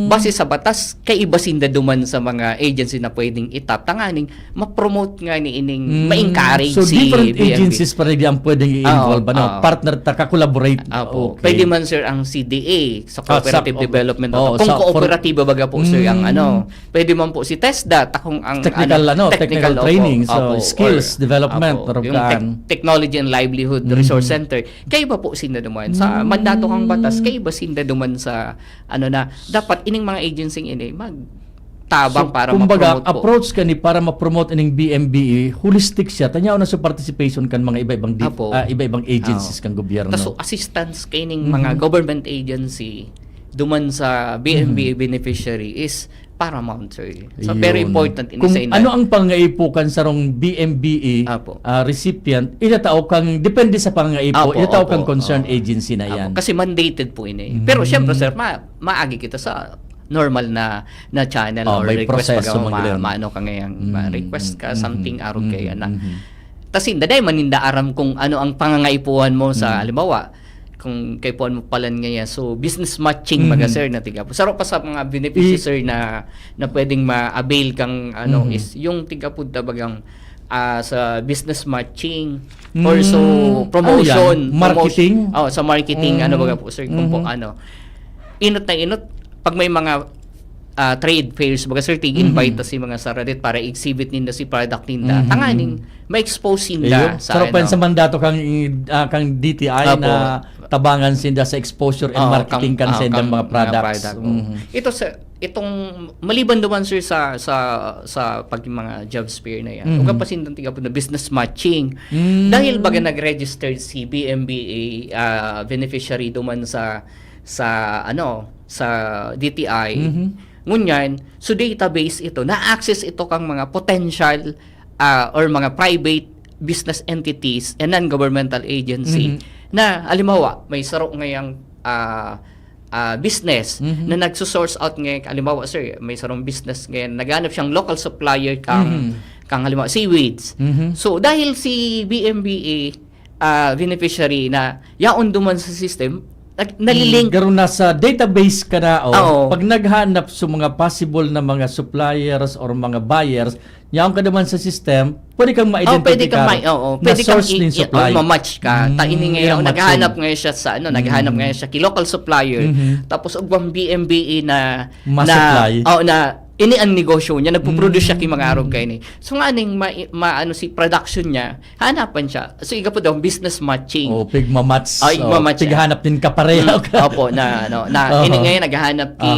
base sa batas, kaiba sinda duman sa mga agency na pwedeng itap. Tanganing ma-promote nga ni ining Mm. ma-encourage So, si different B M B. agencies pa rin ang pwedeng i-involve, Oo, ano? oo. Partner ta, ka-collaborate. Apo. Okay. Pwede man, sir, ang C D A sa Ah, sa- cooperative development. Oo, Kung sa- for- kooperatiba baga po, sir, ang Mm. ano, pwede man po si TESDA, ta kung ang Technical, ano, technical opo, training, so, opo, skills or- development, opo, or yung kaan. tech- technology and livelihood Mm. resource center, kaiba po sinda duman. Sa Mm. mandato kang batas, kaiba sinda duman sa, ano na, dapat ining mga agency ini, mag tabang So, para kumbaga, ma-promote po. Approach ka ni para ma-promote ining B M B E, holistic siya. Tanyaw na sa participation kan mga iba-ibang di- Apo. ah, iba-ibang agencies Oo. kan gobyerno. Tas so, assistance kaining Mhm. mga government agency duman sa B M B E Mhm. beneficiary is paramount, sir. So, Yun. very important ini Kung sa ina- ano ang pangaipo kan sarong B M B E Apo. ah, recipient, itatao kang, depende sa pangaipo, Apo, itatao opo, kang concerned opo. agency na Apo, yan. Kasi mandated po ini. Mm. Pero siyempre, sir, ma- maagi kita sa normal na na channel Oh, or may request proseso pag man, Glenn. ma- ano ka ngayon, Mm, ma-request ka, mm, something mm, arog kaya mm, na. mm. Tas inda, dai man ninda aram kung ano ang pangangaipuhan mo sa, Mm. halimbawa, kung kaipuhan mo palan ngayon. So, business matching, Mm. baga, sir, na tiga. Saro pa sa mga beneficiary, I- sir, na, na pwedeng ma-avail kang, ano, Mhm. is yung tiga po tabagang ah, sa business matching, Mm, or so ano promotion, yan? promotion- Marketing? Oh, sa marketing, Mm. ano baga po, sir, kung po Mhm. ano. Inot na inot, pag may mga ah, trade fairs, baga, sir, tig-invite Mhm. ta si mga sararit para exhibit ninda si product ninda. Mhm. Tanganing ma-expose ninda Iyo, sa sarap pa yan ano. Sa mandato kang, ah, kang D T I Apo. na tabangan sinda sa exposure and Oo, marketing kang- kan oo, sinda kang mga mga products. product, oo. Mhm. Ito sa itong maliban duman, sir, sa sa sa pag mga jobs fair na yan. Mhm. Uga pa sindang tiga po na business matching. Mm. Dahil baga nag-registered si B M B A ah, beneficiary duman sa sa ano, sa D T I. Mhm. Ngunyan, so database ito, na-access ito kang mga potential ah, or mga private business entities and non-governmental agency Mhm. na, halimbawa, may saro ngayang ah, ah, business Mhm. na nagso-source out ngayon, halimbawa, sir, may sarong business ngayon, naghanap siyang local supplier kang, Mhm. kang, halimbawa, seaweeds. Mhm. So, dahil si B M B A ah, beneficiary na yaon duman sa system, Nag- nalilink. Mm, garo nasa database ka na, oh. Oo. Pag naghanap sa mga possible na mga suppliers or mga buyers, yaon ka naman sa system, pwede kang Oh, pwede kang ma-identify ma-, oo, na pwede kang source i-, nin i-, supplier. Oh, ma-match ka. Ta ini Mm, ngayon, yan ang matching. Naghahanap ngayon siya sa, ano, naghahanap Mm. ngayon siya kilo-local supplier. Mhm. Tapos, ugwang B M B E na, na, Ma-supply. Oh, na, ini ang negosyo niya, nagpo-produce siya Mm. ki mga arog kaini. So, nga ning ma-, ma-, ano, si production niya, hanapan siya. So, iga po daw, business matching. Oh, pigma-match. Ay, Oh, igma-match siya. Pighanap din kapareho Mm, ka. Opo, na, ano, na, Aha. ini ngayon, naghahanap ki,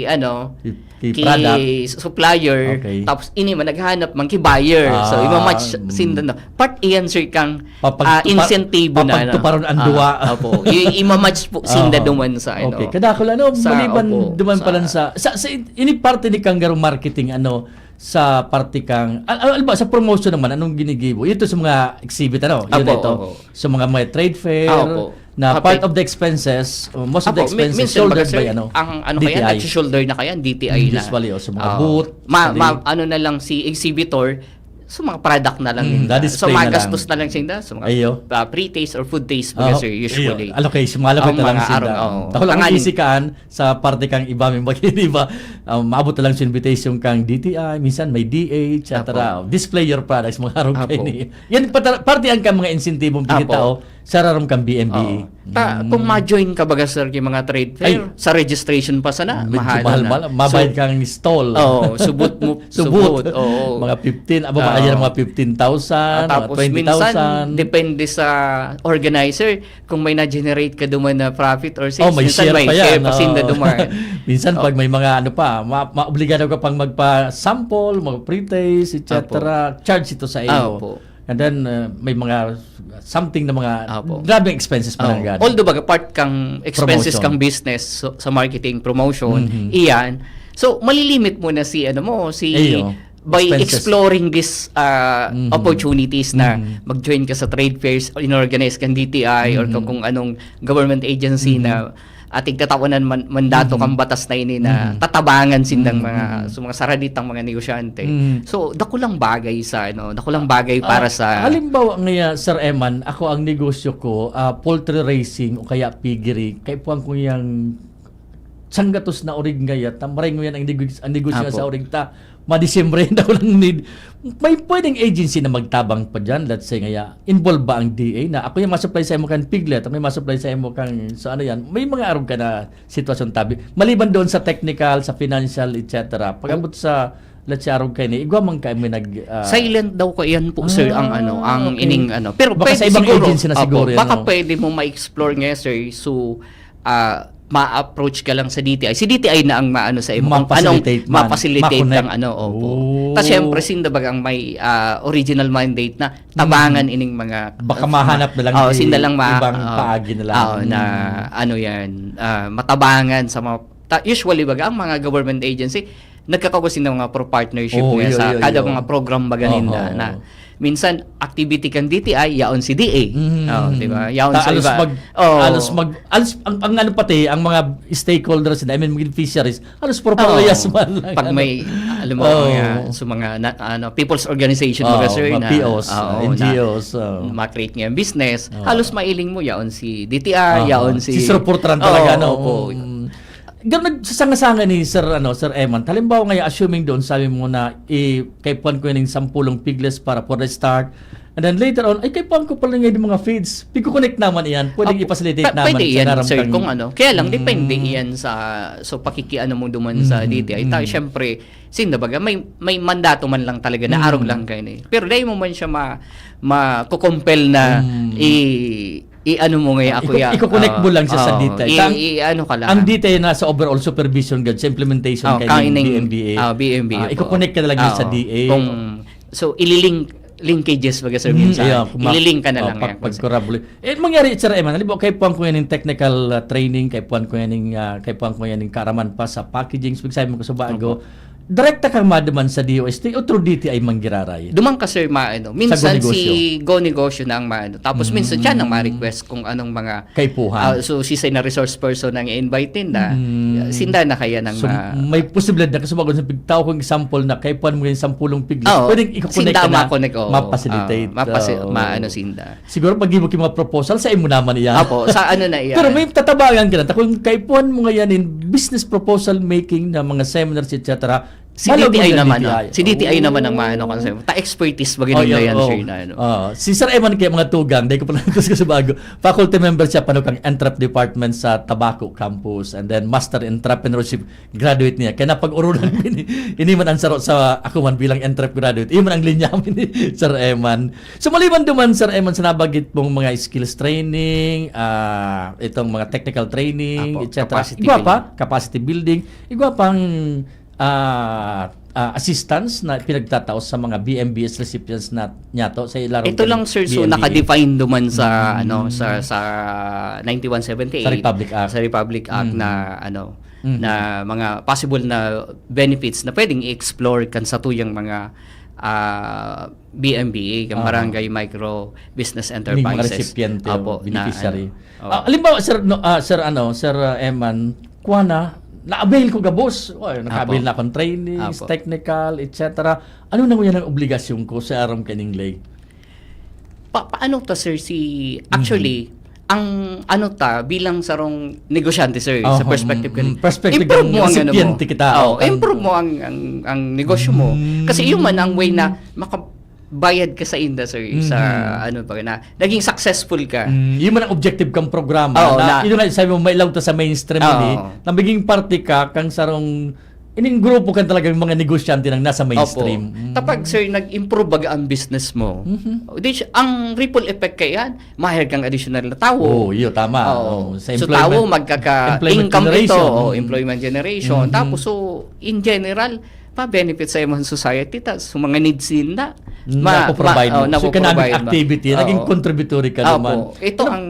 Aha. ano, Ki, ki ki product. supplier, Okay. tapos ini man naghanap man ki buyer. So, Ah, ima-match mm. sinda na. Part iyan, sir, kang, Papagtupa-, ah, insentibo na, ano. papagtuparon ang Ah, duwa. opo. I-, ima-match po sinda Aha. duman sa, ano, Okay. Kadakol, ano, sa, maliban opo, duman sa pa lang sa, sa, sa in-, ini parte ni Kangaroo Marketing, ano, sa parte kang, al-, al-, alba, sa promotion naman, anong ginigibo? Ito sa mga exhibit, ano? Yun Opo, ito. opo. Sa mga may trade fair, Ah, opo. na Ah, part pe- of the expenses, uh, most of the Apo, mi-, expenses minsan shouldered baga, sir, by, ano, ang ano kaya, D T I. Nag-shoulder na kaya, D T I Mm, na. usually, oh, sa mga Ah, booth, ma-, sa ma-, ano na lang si exhibitor, sa mga product na lang Mm, din. na-display So, na lang. magastos na lang sinda sa mga, Ayo. ah, pre-taste or food taste, baga, Oo, sir, iyo. usually. Allocation, ma-allocate Ang na lang mga sinda. araw, oo. Dahil ang Tanganing isikaan sa parte kang iba, may mag-, iba, um, maabot na lang sa invitation kang D T I, minsan may D A, et cetera. Apo. Display your products, mga araw Apo. kayo ni-, yan, pata-, parte ang kang mga insentibong Apo. pinitao, Sararom kang B M B E. Oo. Ta-, kung Mm. ma-join ka baga, sir, yung mga trade fair, Ay. sa registration pa sana, Medyo mahal na. mahal-mahal. Mabayad So, kang stall. oo, subot mo, Subot. subot, oo. Mga fifteen, aba, baka Oo. yan mga fifteen thousand, Ah, mga tapos twenty thousand. minsan, depende sa organizer, kung may na-generate ka duman na profit or Oh, sales, may minsan share may pa share yan, pa sinda oo. duman. Minsan Oh. pag may mga ano pa, ma-, maobligado ka pang magpa-sample, mag-pre-taste, et cetera. Apo. Charge ito sa Ah, iyo. opo. And then, uh, may mga something na mga Apo. grabeng expenses pa Oo. nanggad. Although, baga, part kang expenses Promotion. kang business, so, sa marketing, promotion, Mhm. iyan. So, malilimit mo na si, ano mo, si Eyo. by Expenses. exploring this, uh, Mhm. opportunities na Mhm. mag-join ka sa trade fairs, inorganize kang D T I, or Mhm. kung, kung anong government agency Mhm. na ating tatawanan man, mandato Mhm. kang batas na ini na Mhm. tatabangan sindang Mhm. mga, Mhm. sa mga saraditang mga negosyante. Mhm. So, dakulang bagay sa, ano, dakulang bagay Ah, para sa halimbawa ngaya, Sir Eman, ako ang negosyo ko, ah, poultry raising o kaya piggery. Kaipuhan ko yang sanggatos na orig ngaya, ta maray nguyan ang negos-, ang negosyo Apo. sa orig ta, ma-Disyembre, dakulang need. May pwedeng agency na magtabang pa diyan, let's say ngaya, involved ba ang D A na, "Ako yung ma-supply sa imo kan piglet, ako yung ma-supply sa imo kan," so ano yan, may mga arog ka na sitwasyon tabi. Maliban doon sa technical, sa financial, et cetera. Pag-abot sa, let's say, arog kayo ni, igwa man kayo may nag, ah, Silent daw ko yan po, sir, ang Ah, ano, ang okay. ining ano. Pero Baka pwede sa ibang siguro, agency na opo, siguro yan, baka no? pwede mo ma-explore nga, sir. So, ah, ma-approach ka lang sa D T I. Si D T I na ang maano sa imo, kung anong Ma-facilitate man, ma-facilitate ma-connect. kang ano, opo. Oh. Tas syempre, sinda bagang may, ah, original mandate na tabangan Mm. ining mga, Baka ah, mahanap na lang oh, di sinda lang ma-, ibang oh, paagi na lang. oh, na Mm. ano yan, ah, matabangan sa mga, ta-, usually baga, ang mga government agency, nagkakawas ng mga pro-, partnership Oo, niya iyo, sa iyo, kada iyo. mga program baga Oo, ninda oo. na minsan activity kan D T I, yaon si D A. Mm. Oh, di ba? Yaon Ta-, sa alos iba. mag-, Oh. alos mag-, alos, ang, ang ano pati, ang mga stakeholders na, I mean, mga fisheries, alos pro-, Oo. parehas man lang, Pag ano. may, alam mo, Oo. mga, sa mga na, ano, people's organization, Oo, mga sir, mga na, P Os, oo, N G Os, na oo. ma-create niya yung business, Oo. halos mailing mo, yaon si D T I, Oo. yaon si Sisuportahan talaga, Oo, no? opo. Mm. Ganun, nagsasanga-sanga ni Sir, ano, Sir Eman. Halimbawa ngayon, assuming doon, sabi mo na, eh, kaipuhan ko yun yung sampulong piglets para for the start. And then later on, ay, kaipuhan ko pala ngayon yung mga feeds. Pag-connect naman iyan. Pwedeng Apo, i-facilitate pa-, naman pwede sa iyan, ngaran sir, kang kung ano. Kaya lang, depende Mm. iyan sa, so, pakikiano mo duman sa Mm, D T I. Ta-, mm. syempre, sinda baga, may, may mandato man lang talaga na Mm. arog lang kayo na eh. Pero dahil mo man siya ma-, ma-compel na Mm. i-, i-ano mo ngayon, Ah, ako iko-, ya-, i-connect mo ah, lang siya sa oo, D T I. i-, Ang, i-ano ka lang. ang D T I nasa overall supervision gad sa implementation Oh, kay kang ining B M B A. ah, B M B A Ah, po. i-connect ka na lang yun sa Oo. D A. Kung, so, ililink, linkages baga, sir, Mm, minsan. yeah, kung ma-, Ililink ka na oh, lang pag, yan. pag-corroborate. Eh, mangyari, Sir Eman, halimbawa, kaipuhan ko yan yung technical, ah, training, kaipuhan ko yan yung, ah, kaipuhan ko yan yung kaaraman pa sa packaging. Sabi mo ko sa bago, Opo. Direkta kang maduman sa D O S T o through D T I man giraray? Duman ka, sir, maano. Sa Minsan Go Negosyo? Si Go Negosyo na ang maano. Tapos minsan siya nang Mm. ma-request kung anong mga, Kaipuhan. ah, so, sisay na resource person ang i-invite ninda. Mm. Sinda na kaya nang So, ma- may posibilidad na, kasi bago sa pigtao kong example na kaipuhan mo yung sampulong piglis, Oo. Pwedeng i-connect Sinda ka na, ma-connect, oo. Ma-facilitate. Ah, mapasi-, Oo. maano sinda. Siguro pag-ibo ki mga proposal, sa imo naman iyan. Apo, sa ano na iyan. Pero may tatabangan ka na. Ta kung kaipuhan mo ngayon in business proposal making na mga seminars, et cetera, Si malaog D T I man ang naman, D T I. oh. Si D T I naman ang maano Oo. kasi. Ta expertise ba Oh, ganun na yeah, yan, oh. sir, na ano? Oh, si Sir Eman kaya mga tugang, dahil ko pala nagkas sa bago. Faculty member siya, paano kang Entrep Department sa Tabaco Campus, and then Master Entrepreneurship graduate niya. Kaya napag-urulan ko ini, ini man ang saro sa ako man bilang Entrep graduate. Iyon man ang linya ni Sir Eman. So, maliban duman, Sir Eman, sa nabagit mong mga skills training, ah, itong mga technical training, Apo, et cetera. Capacity Igwa pa, building. Capacity building. Igwa pang, ah, ah, assistance na pinagtatao sa mga B M B S recipients na niyato sa ilarom Ito kan lang, sir, so B M B A. naka-define duman sa, Mm. ano, sa, sa ninety-one seventy-eight, Sa Republic Act. sa Republic Act Mm. na, ano, Mm. na mga possible na benefits na pwedeng i-explore kan satuyang mga, ah, B M B A, kan Aha. Barangay Micro Business Ning mga Enterprises. recipiente o Apo, na beneficiary. ano. Oo. Ah, halimbawa, sir, no, ah, sir, ano, Sir, ah, Eman, kuha na, na-avail ko gabos. Oy, naka-avail Apo. na akong trainings, Apo. technical, et cetera. Ano na ngunyan ang obligasyon ko sa aram kaning lay? Pa-, paano ta, sir, si, Mhm. actually, ang ano ta, bilang sarong negosyante, sir, sa Aha, perspective mm, ko, mm. Perspective improve ng mo ang ano mo. recipiente kita, Oo, o, ang improve mo ang, ang, ang negosyo mo. Mm. Kasi yun man ang way na makabayad ka sa inda, sir, sa Mhm. ano ba na, naging successful ka. Mm, yun man ang objective kang programa, Oo, na, na yun nga, sabi mo, mailaw ta sa mainstream, Oo. ni, na maging parte ka kang sarong, ining grupo kan talagang mga negosyante nang nasa Opo. mainstream. Mm. Kapag, sir, nag-improve baga ang business mo, Mhm. di siya, ang ripple effect kaya yan, mahal kang additional na tao. Oo, iyo, tama. Oo. Oo, sa So, employment, tao, magkaka-income employment ito, generation. o, Mm. employment generation. Mhm. Tapos, so, in general, pa-benefit sa imong society, ta, sa mga needs ninda. Mm, Ma-, napo-provide ma-, mo. oh, So, economic napo-provide mo. activity, naging Oo. contributory ka Opo. naman. Ito Ano ang,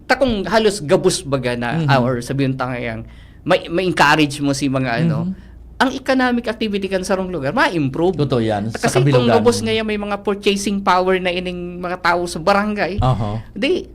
takong halos gabos baga na, Mhm. ah, or sabihin ta nga yang, may, may encourage mo si mga ano, Mhm. ang economic activity kan sarong lugar, ma-improve. Totoo yan. Sa Kasi kung kabilugan. gabos ngayon may mga purchasing power na ining mga tao sa barangay, Aha. di,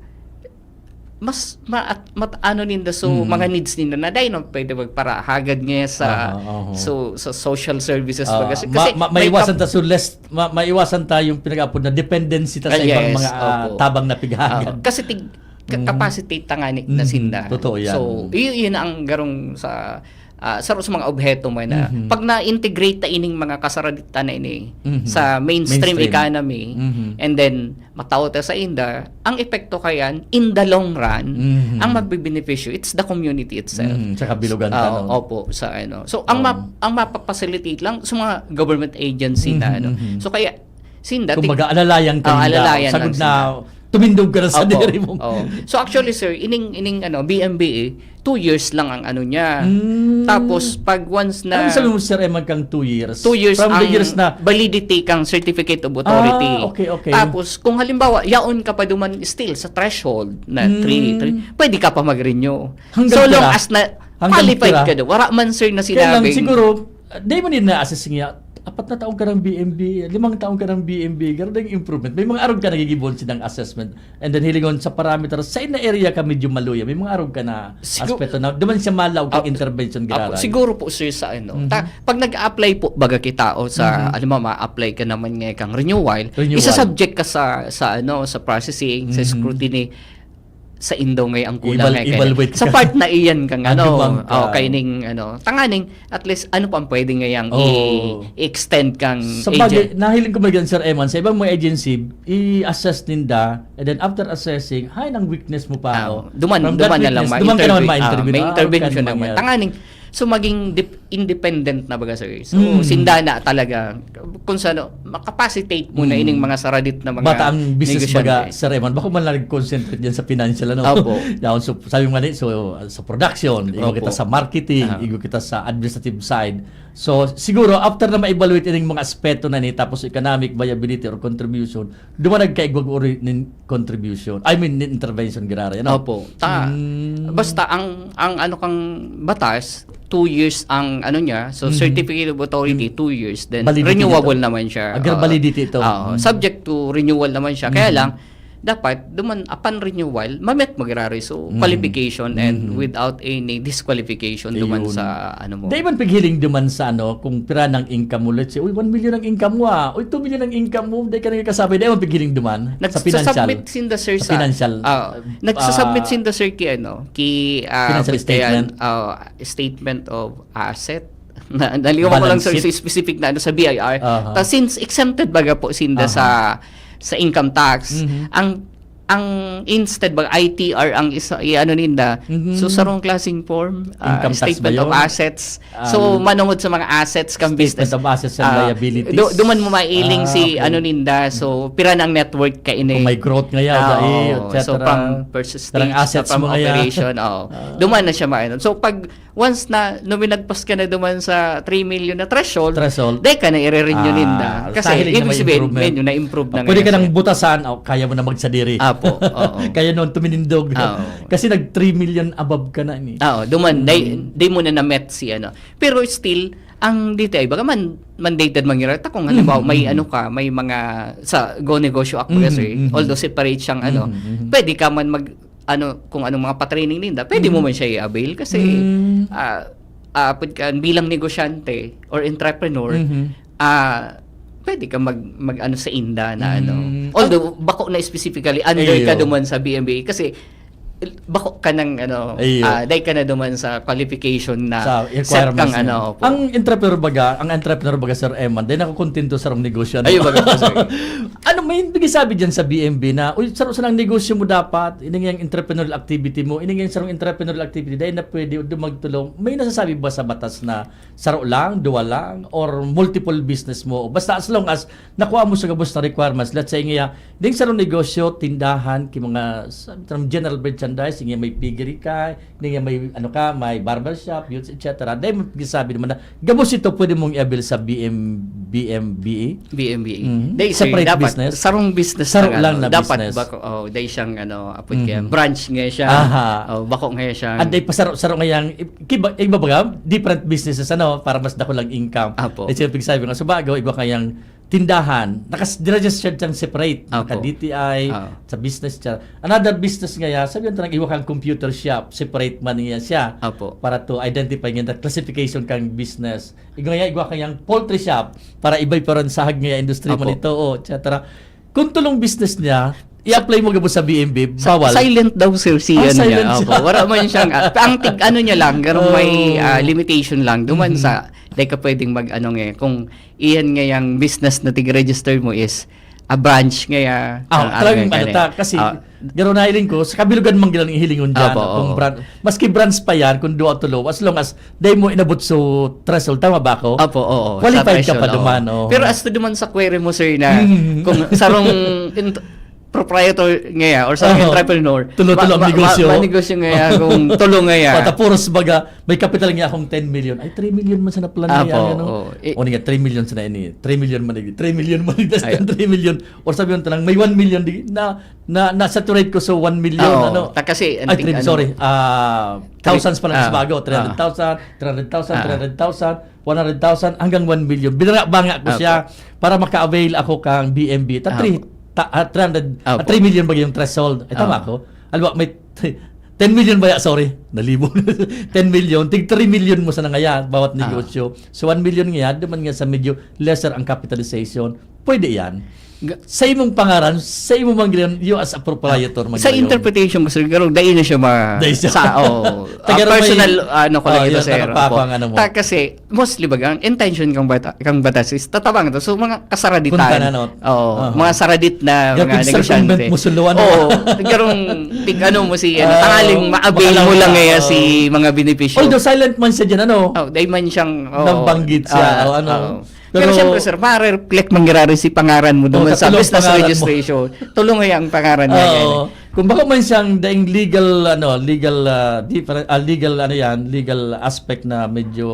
mas ma-, at, mat-, ano ninda, so, Mhm. mga needs ninda na dahil no, pwede magparahagad ngayon sa, Aha, aha. so, sa social services, Ah, baga. Kasi ma-, ma-, may maiwasan kap- ta, so, less, ma-, maiwasan ta yung pinag-apod na dependency ta sa Ah, ibang yes, mga, ah, opo. tabang na pighagad. Oo. Kasi tig-, ka-, Mhm. capacitate ta nga ni, na Mhm. sinda. Totoo yan. So, y-, yun ang garong sa, ah, sa, sa mga obheto mo na Mhm. pag na-integrate ta ining mga kasaraditan na ini Mhm. sa mainstream Mainstream. economy, Mhm. and then matao ta sa inda, ang epekto kayan, in the long run, Mhm. ang magbibenepisyo, it's the community itself. Mhm. Sa kabilugan ta, Oo, no? opo, sa ano. So, ang Oo. map-, ang mapapacilitate lang sa mga government agency na Mhm, ano. mhm. So, kaya, sinda, Kumbaga, tig-, alalayan ka oh, ninda. alalayan Sagod lang na sinda. tumindog ka na sa Opo. diri mo. Oo. So, actually, sir, ining, ining, ano, B M B A, two years lang ang ano niya. Mm. Tapos, pag once na Anong sabi mo, Sir Eman, kang two years? Two years From the ang years na validity kang certificate of authority. Ah, okay, okay. Tapos, kung halimbawa, yaon ka pa duman still sa threshold na Mm. three, three, pwede ka pa mag-renew. Hanggang So long pira? as na Hanggang qualified pira? ka daw. Wala man, sir, na Kaya lang, sinabing siguro, ah, di mo din na-assess niya, apat na taon ka ng B M B, limang taon ka ng B M B, ganun ang improvement. May mga arog ka nagigibon silang assessment. And then, hilingon sa parameter, sa ina area ka medyo maluya. May mga arog ka na Sigu- aspeto na, duman siya malaw kang Apo, intervention apo, giraray. siguro po, sir, sa ano, Mhm. ta-, pag nag-a-apply po, baga kita o sa, Mhm. ano mo, ma-apply ka naman ngayon kang renewal, Renewal. isa-subject ka sa, sa ano, sa processing, sa Mhm. scrutiny, sa indo ngay ang kulang Eval-, eh, kaya evaluate sa ka. part na iyan kang Ano ano, bang ka? oh, kaining ano, tanganing at least ano pang pwede ngayang Oo. i-, i-extend kang Sa bagay, agent? nahiling ko man yan, Sir Eman, sa ibang mga agency, i-assess ninda, and then after assessing, hay, nang weakness mo pa, Ah, oh. duman, From that duman na lang, weakness, duman ka naman ma-intervene. ma-intervene. Ah, may Ah, intervention okay, naman. mangyari. Tanganing, so maging dep-, independent na baga, sir. So, Mm. sinda na talaga, kung sa ano, makapacitate mo na Mm. ining mga saradit na mga Bata ang business negosyante. baga, Sir Eman. Bako man lang nag-concentrate dyan sa financial, ano? Opo. Yaon, so, sabi mo nga ni, so, sa production, igo Opo. kita sa marketing, Ah. igo kita sa administrative side. So, siguro, after na ma-evaluate ining mga aspeto na ni, tapos economic viability or contribution, duman nagkaigwag uri nin contribution, I mean, intervention, giraray, ano? Opo. Ta, Mm. basta ang, ang ano kang batas, two years ang ano niya, so Mhm. certificate of authority, Mhm. two years, then Validity renewable nito. naman siya. Agar Oo. validity ito. Oo. Mhm. Subject to renewal naman siya. Kaya Mhm. lang, dapat, duman, upon renewal, ma-met mo giraray. So, Mhm. qualification and Mhm. without any disqualification duman Ayun. sa ano mo. Di man pighiling duman sa ano, kung pira nang income mo, let's say, "Uy, one million ang income mo, ah. Uy, two million ang income mo." Di ka nagkasabay, di man pighiling duman sa financial. Nagsasubmit sinda, sir, Sa sa, financial, ah, nagsasubmit ah, sinda, sir, ki ano, ki, ah, financial pagkayan, statement. ah, statement of asset. Na, naliwan ko lang, Balance sir, sheet. sa specific na ano, sa B I R. Aha. Ta, since exempted baga po sinda Aha. sa, sa income tax, Mhm. ang, ang instead ba, I T R ang isa, i-ano ninda. Mhm. So, sarong klaseng form, ah, Income tax ba statement of yun? assets. Ah, So, manungod sa mga assets kang statement business. of assets and Ah, liabilities. du-, duman mo mailing Ah, si okay. ano ninda. So, pira na ang net worth ka ini. Kung may growth ngayon, Ah, dai, oo. et cetera. So, from first Parang stage, assets from mo ngayon. operation, oo. Ah. Duman na siya maano. So, pag once na luminagpas ka na duman sa three million na threshold, Threshold. di ka na ire-renew Ah, ninda. Kasi, dahil na ibig may sabihin, improvement. medyo na-improve na Ah, pwede ngayon ka nang siya. butasan, oh, kaya mo na magsadiri. Apo, oo. Kaya noon tuminindog. Ah, oo. Kasi nag three million above ka na ni. Ah, oo, duman, di, Mm. di mo na na-met si ano. Pero still, ang D T I, baka man, mandated mangyari. Ta kung halimbawa, may Mhm. ano ka, may mga, sa Go Negosyo Act, Mhm, sir, mhm. although separate siyang ano, Mhm, mhm. pwede ka man mag, ano, kung anong mga pa-training ninda, pwede mo Mhm. man siya i-avail kasi, Mm. ah, ah, pwede ka, bilang negosyante or entrepreneur, Mhm. ah, pwede ka mag, mag-ano sa inda na ano. Mm. Although, bako na specifically, under ka Iyo. duman sa B M B A kasi, bako ka ng ano, Iyo. ah, dahil ka na duman sa qualification na Sa set kang requirements niya. ano, opo. Ang entrepreneur baga, ang entrepreneur baga, Sir Eman, dahil nakukontento sa rong negosyo, ano? Ayun, baga po, sir. Ano, may nagsasabi dyan sa B M B na, "Uy, saro sanang negosyo mo dapat, ining yang entrepreneurial activity mo, ining yang sarong entrepreneurial activity, dahil na pwede o magtulong." May nasasabi ba sa batas na saro lang, duwa lang, or multiple business mo? Basta as long as nakuha mo sa gabos na requirements, let's say nga, ding sarong negosyo, tindahan, ki mga sa, general merchandise, nga may piggery ka, nga may, ano ka, may barbershop, beauty, et cetera. Dahil mo sabi naman na, gabos ito pwede mong i-avail sa B M, B M B A? B M B A. Mhm. Dahil, sir, Separate dapat business? sarong business Saro lang, lang ano, na dapat business. bako, oh, dahil siyang, ano, apod kaya, Mhm. branch nga siya. Aha. Oh, bako nga siya. At dahil pasaro-saro nga yang, i-, kiba-, iba baga, different businesses, ano, para mas dako lang income. Apo. Dahil siya pigsabi nga, so bago, iba kayang tindahan, nakas-, registered siyang separate, Apo. naka-D T I, Ah. sa business siya. Another business nga ya, sabi yung tanang iwa kang computer shop, separate man niya siya. Apo. Para to identify nga the classification kang business. Igwa ya, igwa kayang poultry shop, para iba-iba rin sahag nga industry Apo. man ito, o, et cetera. Kung tulong business niya, i-apply mo gabos sa B M B, Si-, bawal. silent daw, sir, si Ah, ano niya. silent siya. Opo, wala man siyang, ah, ang tig-, ano niya lang, ganun may, Oh. ah, limitation lang. Duman Mhm. sa, di ka pwedeng mag-ano nga, kung iyan nga yung business na tig-register mo is a branch nga ya, Ah, ang talagang ano ano nga ta, eh. kasi Ah. garo na hiling ko, sa kabilugan man gilang hilingon dyan, Opo, kung oo. bran-, maski branch pa yan, kung duwa o tulo, as long as di mo inabot sa threshold, tama ba ako? Opo, oo, sa Qualified ka threshold, pa oo. duman, oo. Pero as to duman sa query mo, sir, na Mhm. kung sarong in-, proprietor nga ya, or sarong Oo. entrepreneur, Tulo-tulo ma-, ang ma-, negosyo. ma-, manegosyo nga ya, kung tulo nga ya. Patapuros baga, may kapital nga akong ten million. Ay, three million man sana plan Apo, nga yan, ano? oo. I- O, nga, three million sana ini. Three million man ini. Three million man ini. Ay. Three million. Or sabi mo, tanang, may one million di, na, na, na-saturate ko sa one million, Oo. ano? Ta kasi, Ay, anting three, ano, sorry. Ah, three, thousands pa lang ah, sa bago. ah. Three hundred thousand, three hundred thousand, Ah. three hundred thousand, one hundred thousand, hanggang one million. Binanga-banga ko Apo. siya para maka-avail ako kang B M B. Ta Apo. three, ta, ah, three hundred, ah, Apo. three million ba yung threshold? Ay, tama Apo. ako? Alam mo, may ten million ba ya? Sorry, nalibog. Ten million, tig three million mo sana nga ya, bawat Ah. negosyo. So, one million nga ya, duman nga sa medyo lesser ang capitalization. Pwede yan. Ga- Sa imong pangaran, sa imong manggilan, you as a proprietor, Sa manggilan. interpretation ko, sir, pero dai na siya ma-, Dai siya. sa, oh, Taga ah, may personal, ano ko lang Oh, ito, yun, sir. nakapako Opo. ang ano mo. Ta kasi, mostly baga, ang intention kang bata-, kang batas is tatabang ito. So, mga kasaraditan. Punta na, no? Oo, Aha. mga saradit na Grabe, mga sir, negosyante. Kung mo suluan, Oo, ano? garong tig-ano mo si, ano, Ah, tangaling ma-avail mo makalaw lang na, ngayon oo. si mga benepisyo. Although silent man siya dyan, ano? Oh, dahil man siyang, oo. Nabanggit siya, Ah, o ano? oo. Pero Pero siyempre, sir, ma-reflect mangyayari si pangaran mo Oh, duman sa sa tulong business pangaran mo. registration. Tulong nga ang pangaran niya, Oo. yan. Kung bako man siyang daing legal, ano, legal, ah, different, ah, legal, ano yan, legal aspect na medyo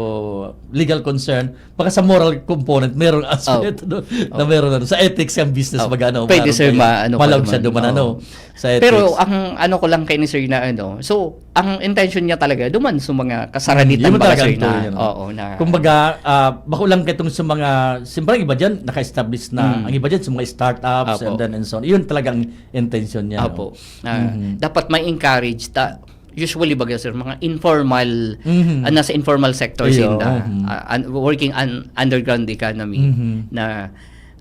legal concern, baka sa moral component, merong aspect doon na Oh. meron, ano, sa ethics ang business, Oh. baga, ano, Pwede, parang sir, kaya ma-, ano ka malaw siya naman. duman, ano, Oh. sa Pero ethics. ang ano ko lang kay ni sir na, ano, so, ang intention niya talaga, duman sa mga kasaraditan, Hmm, yun baga, talaga sir, ang na, tuloy, ano. oo, na Kumbaga, ah, bako lang kaitong sa mga, siyempre, ang iba dyan, naka-establish na, Hmm. ang iba dyan, sa mga startups, Apo. and then, and so on. Yun talagang intention niya, Apo. no? Ah, Mhm. dapat may encourage ta, usually baga, sir, mga informal, Mhm. ah, nasa informal sector Iyo, sinda, mhm. ah, un-, working un-, underground economy Mhm. na,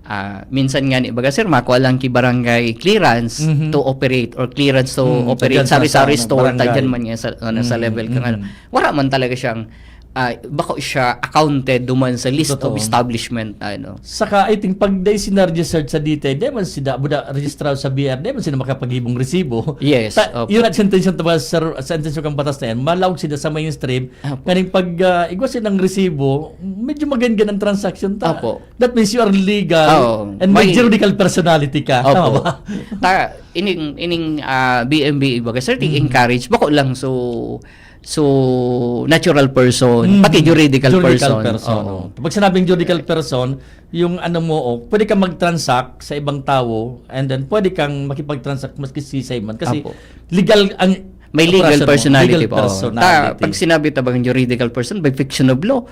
ah, minsan nga ni baga, sir, makuha lang ki barangay clearance Mhm. to operate or clearance to Mhm. operate Tagyan sa sa, sari-sari sa store, barangay. tagyan man nga sa, ano, sa Mhm, level kang ano. mhm. Wala man talaga siyang, ah, bako siya accounted duman sa list of Totoo. establishment, ano. Saka, I think, pag dai sina registered sa D T I, dai man sila, buda, registrado sa B R, dai man sila makapaghibong resibo. Yes, Ta-, opo. yun ang intention ta ba sa, sa intention kang batas na yan, malaog sila sa mainstream. Opo. Nganing pag, ah, igwa silang resibo, medyo magangan ang transaction ta. Opo. That means you are legal Oo. and may May juridical personality ka. Tama Opo. ba? Ta-, ining, ining, ah, B M B, baga, sir, Mhm. encourage, bako lang, so, so, natural person, Mhm. pati juridical Juridical person. person, Oo. oh. Pag sinabing juridical person, yung ano mo, oh, pwede kang mag-transact sa ibang tao, and then pwede kang makipag-transact maski sisay man. Kasi Apo. legal ang May legal operasyon mo. personality Legal po. personality. Ta-, pag sinabi ta bang juridical person, by fiction of law,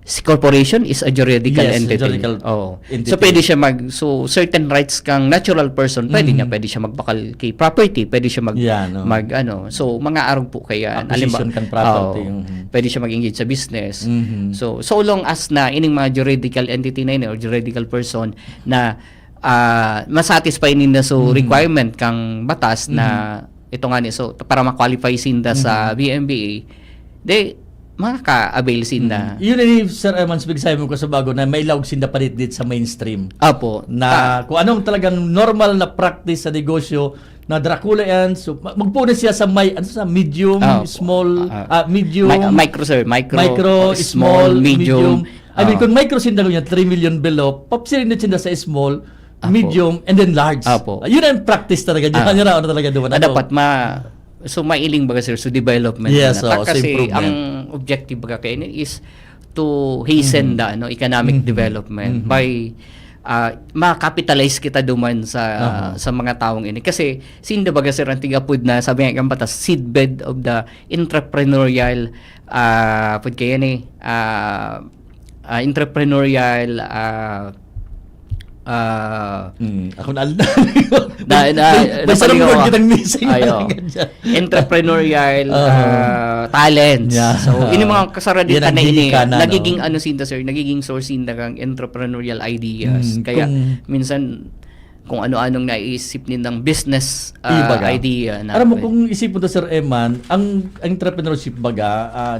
si corporation is a juridical Yes, entity. juridical Oo. entity. So, pwede siya mag-, so, certain rights kang natural person, pwede Mhm. niya, pwede siya magbakal kay property, pwede siya mag-, Yan, oh. mag-, ano. So, mga arog po kaya, Acquisition halimbawa, kang property, oo. Mhm. Pwede siya mag-engage sa business. Mhm. So, so long as na ining mga juridical entity na ini or juridical person na, ah, masatisfy ninda so Mhm. requirement kang batas na Mhm. ito nga ni, so, para ma-qualify sinda sa Mhm. B M B A, di, makaka-avail sinda. Mhm. Yun ni Sir Eman, sabi sa mo ko sa bago na may laog sinda palit-dit sa mainstream. Apo. Na Ah. kung anong talagang normal na practice sa negosyo, na Dracula yan, so, ma-, magpuno siya sa may, ano sa, medium, Ah, opo. small, Ah, ah, medium, mi-, micro, sir. Micro, micro, oh, small, small, medium. medium. I mean, Ah. kung micro sinda niya, three million below, papsirin na sinda sa small, Apo. medium, and then large. Apo. Yun ang practice talaga dyan. Ah. Yun ang ano talaga doon, Ah, ano? dapat ma-, so, mailing baga, sir, so development Yes, na. Ta-, oo, so kasi improvement. ang objective baga kayo ni is to hasten Mhm. the, ano, economic Mhm. development Mhm. by, ah, ma-capitalize kita duman sa, Aha. sa mga taong ini. Kasi, sinda baga, sir, ang tigapod na, sabi nga, ang batas, seedbed of the entrepreneurial, ah, pud kayo ni, ah, ah, entrepreneurial, ah, ah, Hmm, ako na, na, na, May, may napaligaw sarang word ako. kitang missing. Ayo. Ganyan. Entrepreneurial, Aha. ah, talents. Yeah. So, ini mga kasaraditan Yan ang na ini, giikanan, nagiging no? ano sinda, sir, nagiging source sinda kang entrepreneurial ideas. Hmm, Kaya, kung minsan, kung ano-anong naisip nindang business, Iyo ah, baga. idea na Alam mo, pwede. kung isipon ta, Sir Eman, ang, ang entrepreneurship baga, ah,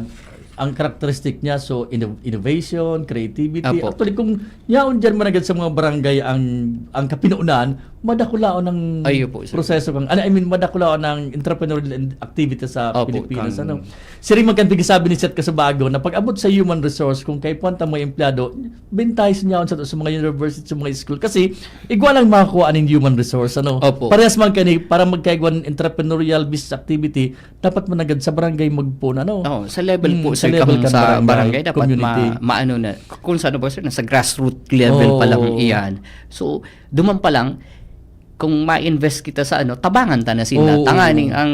ang characteristic niya, so, inno-, innovation, creativity. Apo. Actually, kung yaon dyan man agad sa mga barangay ang, ang kapinuunan, madakulaon ang Ay, opo, sir. proseso kang, ano, I mean, madakulaon ang entrepreneurial and activity sa Opo, Pilipinas, kang ano. Siring man kan pigsabi ni Seth Casabago na pag-abot sa human resource, kung kaipuhan ta mga empleyado, bentahe sa niyaon sa, sa mga university, sa mga school. Kasi, igwa lang makakuha aning human resource, ano? Opo. Parehas man kani, para magkaigwan entrepreneurial business activity, dapat managad sa barangay magpuon, ano? Oo, sa level Hmm, po, sa sir, level kang kan sa barangay, barangay, dapat community. ma-, maano na, kung sa ano ba, sir, nasa grassroots level pa lang Oo. iyan. So, duman pa lang, kung ma-invest kita sa ano, tabangan ta na sila. Oo, Tanganing oo. ang,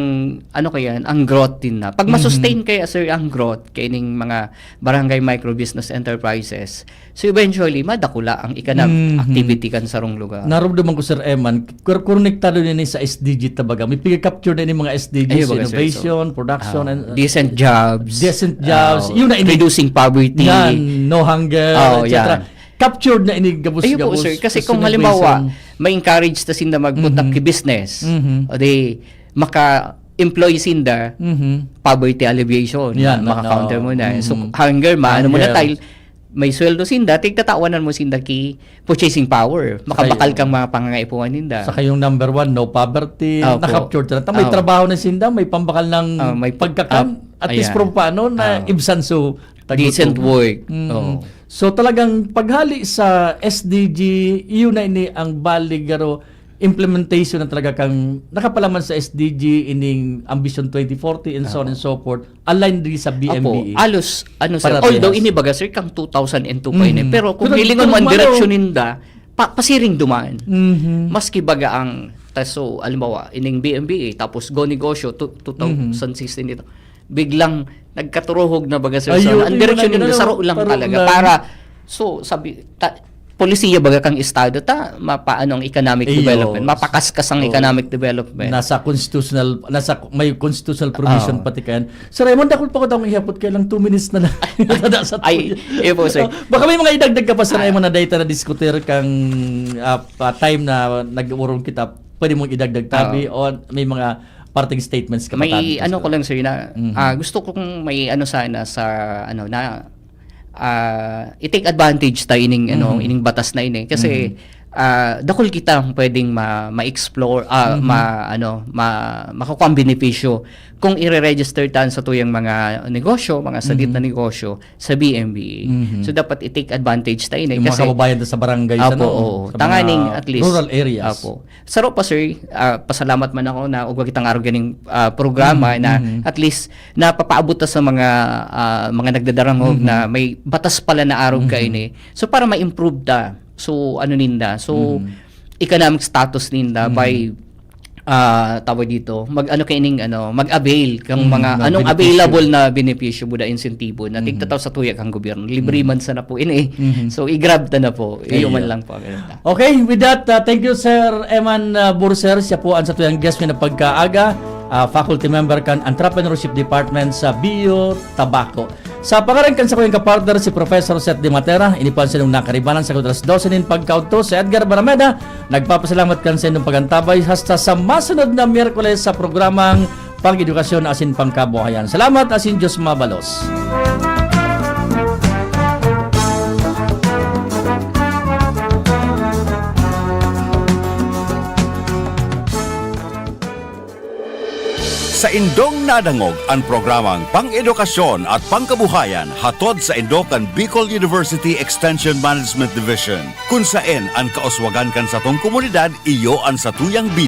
ano kaya, ang growth din na. Pag Mhm. ma-sustain kaya, sir, ang growth, kaining mga barangay micro business enterprises, so eventually, madakula ang economic Mhm. activity kan sarong lugar. Narumduman ko, Sir Eman, kur-, konektado nini sa S D G ta baga. May pigka-capture na ini mga S D Gs, Ayun, baga, sir. innovation, So, production, ah, and, uh, decent jobs, decent jobs, ah, yun na ini. reducing poverty. Yan, no hunger, Oh, et cetera. yan. Captured na ini gabos-gabos, Ayun po, sir. Kasi kung sustainability. halimbawa, ma-encourage ta sinda mag-put up Mhm. ki business, Mhm. o di, maka-employ sinda, Mhm. poverty alleviation, Yan, maka-counter no. mo na. So, Mhm. hunger, maano mo na Hunger. tayo, may sweldo sinda, tigtatawanan mo sinda ki purchasing power. Makabakal Saka yung kang mga pangangaipuhan ninda. Saka yung number one, no poverty, Opo. na-capture na. May Opo. trabaho na sinda, may pambakal ng Ah, may pa-, pagkakan, ah, at least ayan. paano na Ah. ibsan so tagutom. Decent work. Mm. Oo. So, talagang paghali sa S D G, yun na ini ang baligaro. implementation na talaga kang nakapalaman sa S D G, ining Ambition twenty forty, and so on and so forth, aligned din sa B M B E. Apo, alos, ano, sir, although ini baga, sir, kang two thousand and two pa ini, pero kung hilingon mo ang direksyon ninda, pa-, pasiring duman. Maski baga ang, ta-, so, halimbawa, ining B M B E, tapos Go Negosyo, two, two thousand sixteen dito. Biglang nagkaturuhog na baga, sir. So, ang direksyon ninda, saro lang talaga. Para, so, sabi, ta-, polisiya baga kang estado, ta, mapaano ang economic development, mapakaskas ang economic development. Nasa constitutional, nasa, may constitutional provision pati kayan. Sir Raymond, dakul pa ko daw ihapot kaya lang two minutes na lang. Tada sa Ay, tuya. Iyo po, sir. Oh, baka may mga idagdag ka pa, Sir Raymond, na data na diskutir kang, ah, pa time na nag-urong kita, pwede mong idagdag tabi o may mga parting statements ka pa tabi, ano ko lang, sir, na, ah, gusto kong may ano sana sa, ano, na, ah, i-take advantage ta ining, ano, ining batas na ini. Kasi, ah, dakul kitang pwedeng ma-, ma-explore, ah, ma-, ano, ma-, makukuha ang benepisyo kung ire-register tan sa tuyang mga negosyo, mga sadit na negosyo sa B M B E. So, dapat i-take advantage ta ini. Yung mga kasi kababayan ta sa barangay, Apo, ano, oo. Sa mga rural areas. Apo. Saro pa, sir, ah, pasalamat man ako na ugwa kitang arog ganing, ah, programa na at least napapaabot ta sa mga, ah, mga nagdadarangog na may batas pala na arog kaini. So, para ma-improve ta. So, ano ninda? So, economic status ninda by, ah, tawag dito, mag-ano kaining, ano, mag-avail kang mga, anong available na benepisyo, buda, insentibo na tigtataw sa tuya kang gobyerno. Libre man sana po ini. So, i-grab ta na po. Iyo man lang po. Okay, with that, uh, thank you, Sir Eman, uh, Burser. Siya po ang satuyang guest na pagkaaga, uh, faculty member kan Entrepreneurship Department sa B U Tabaco. Sa pangaran kan sakuyang kapartner, si Professor Seth de Matera, ini po ang sinong nakaribanan sa alas dose nin pagkaudto. Si Edgar Barameda, nagpapasalamat kan sa inyong pagantabay. Hasta sa masunod na Miyerkules sa programang Pang-edukasyon asin pangkabuhayan. Salamat asin Diyos mabalos. Saindong nadangog an programang Pang-edukasyon at Pangkabuhayan, hatod saindo kan Bicol University Extension Management Division, kun saen an kauswagan kan satong komunidad iyo an satuyang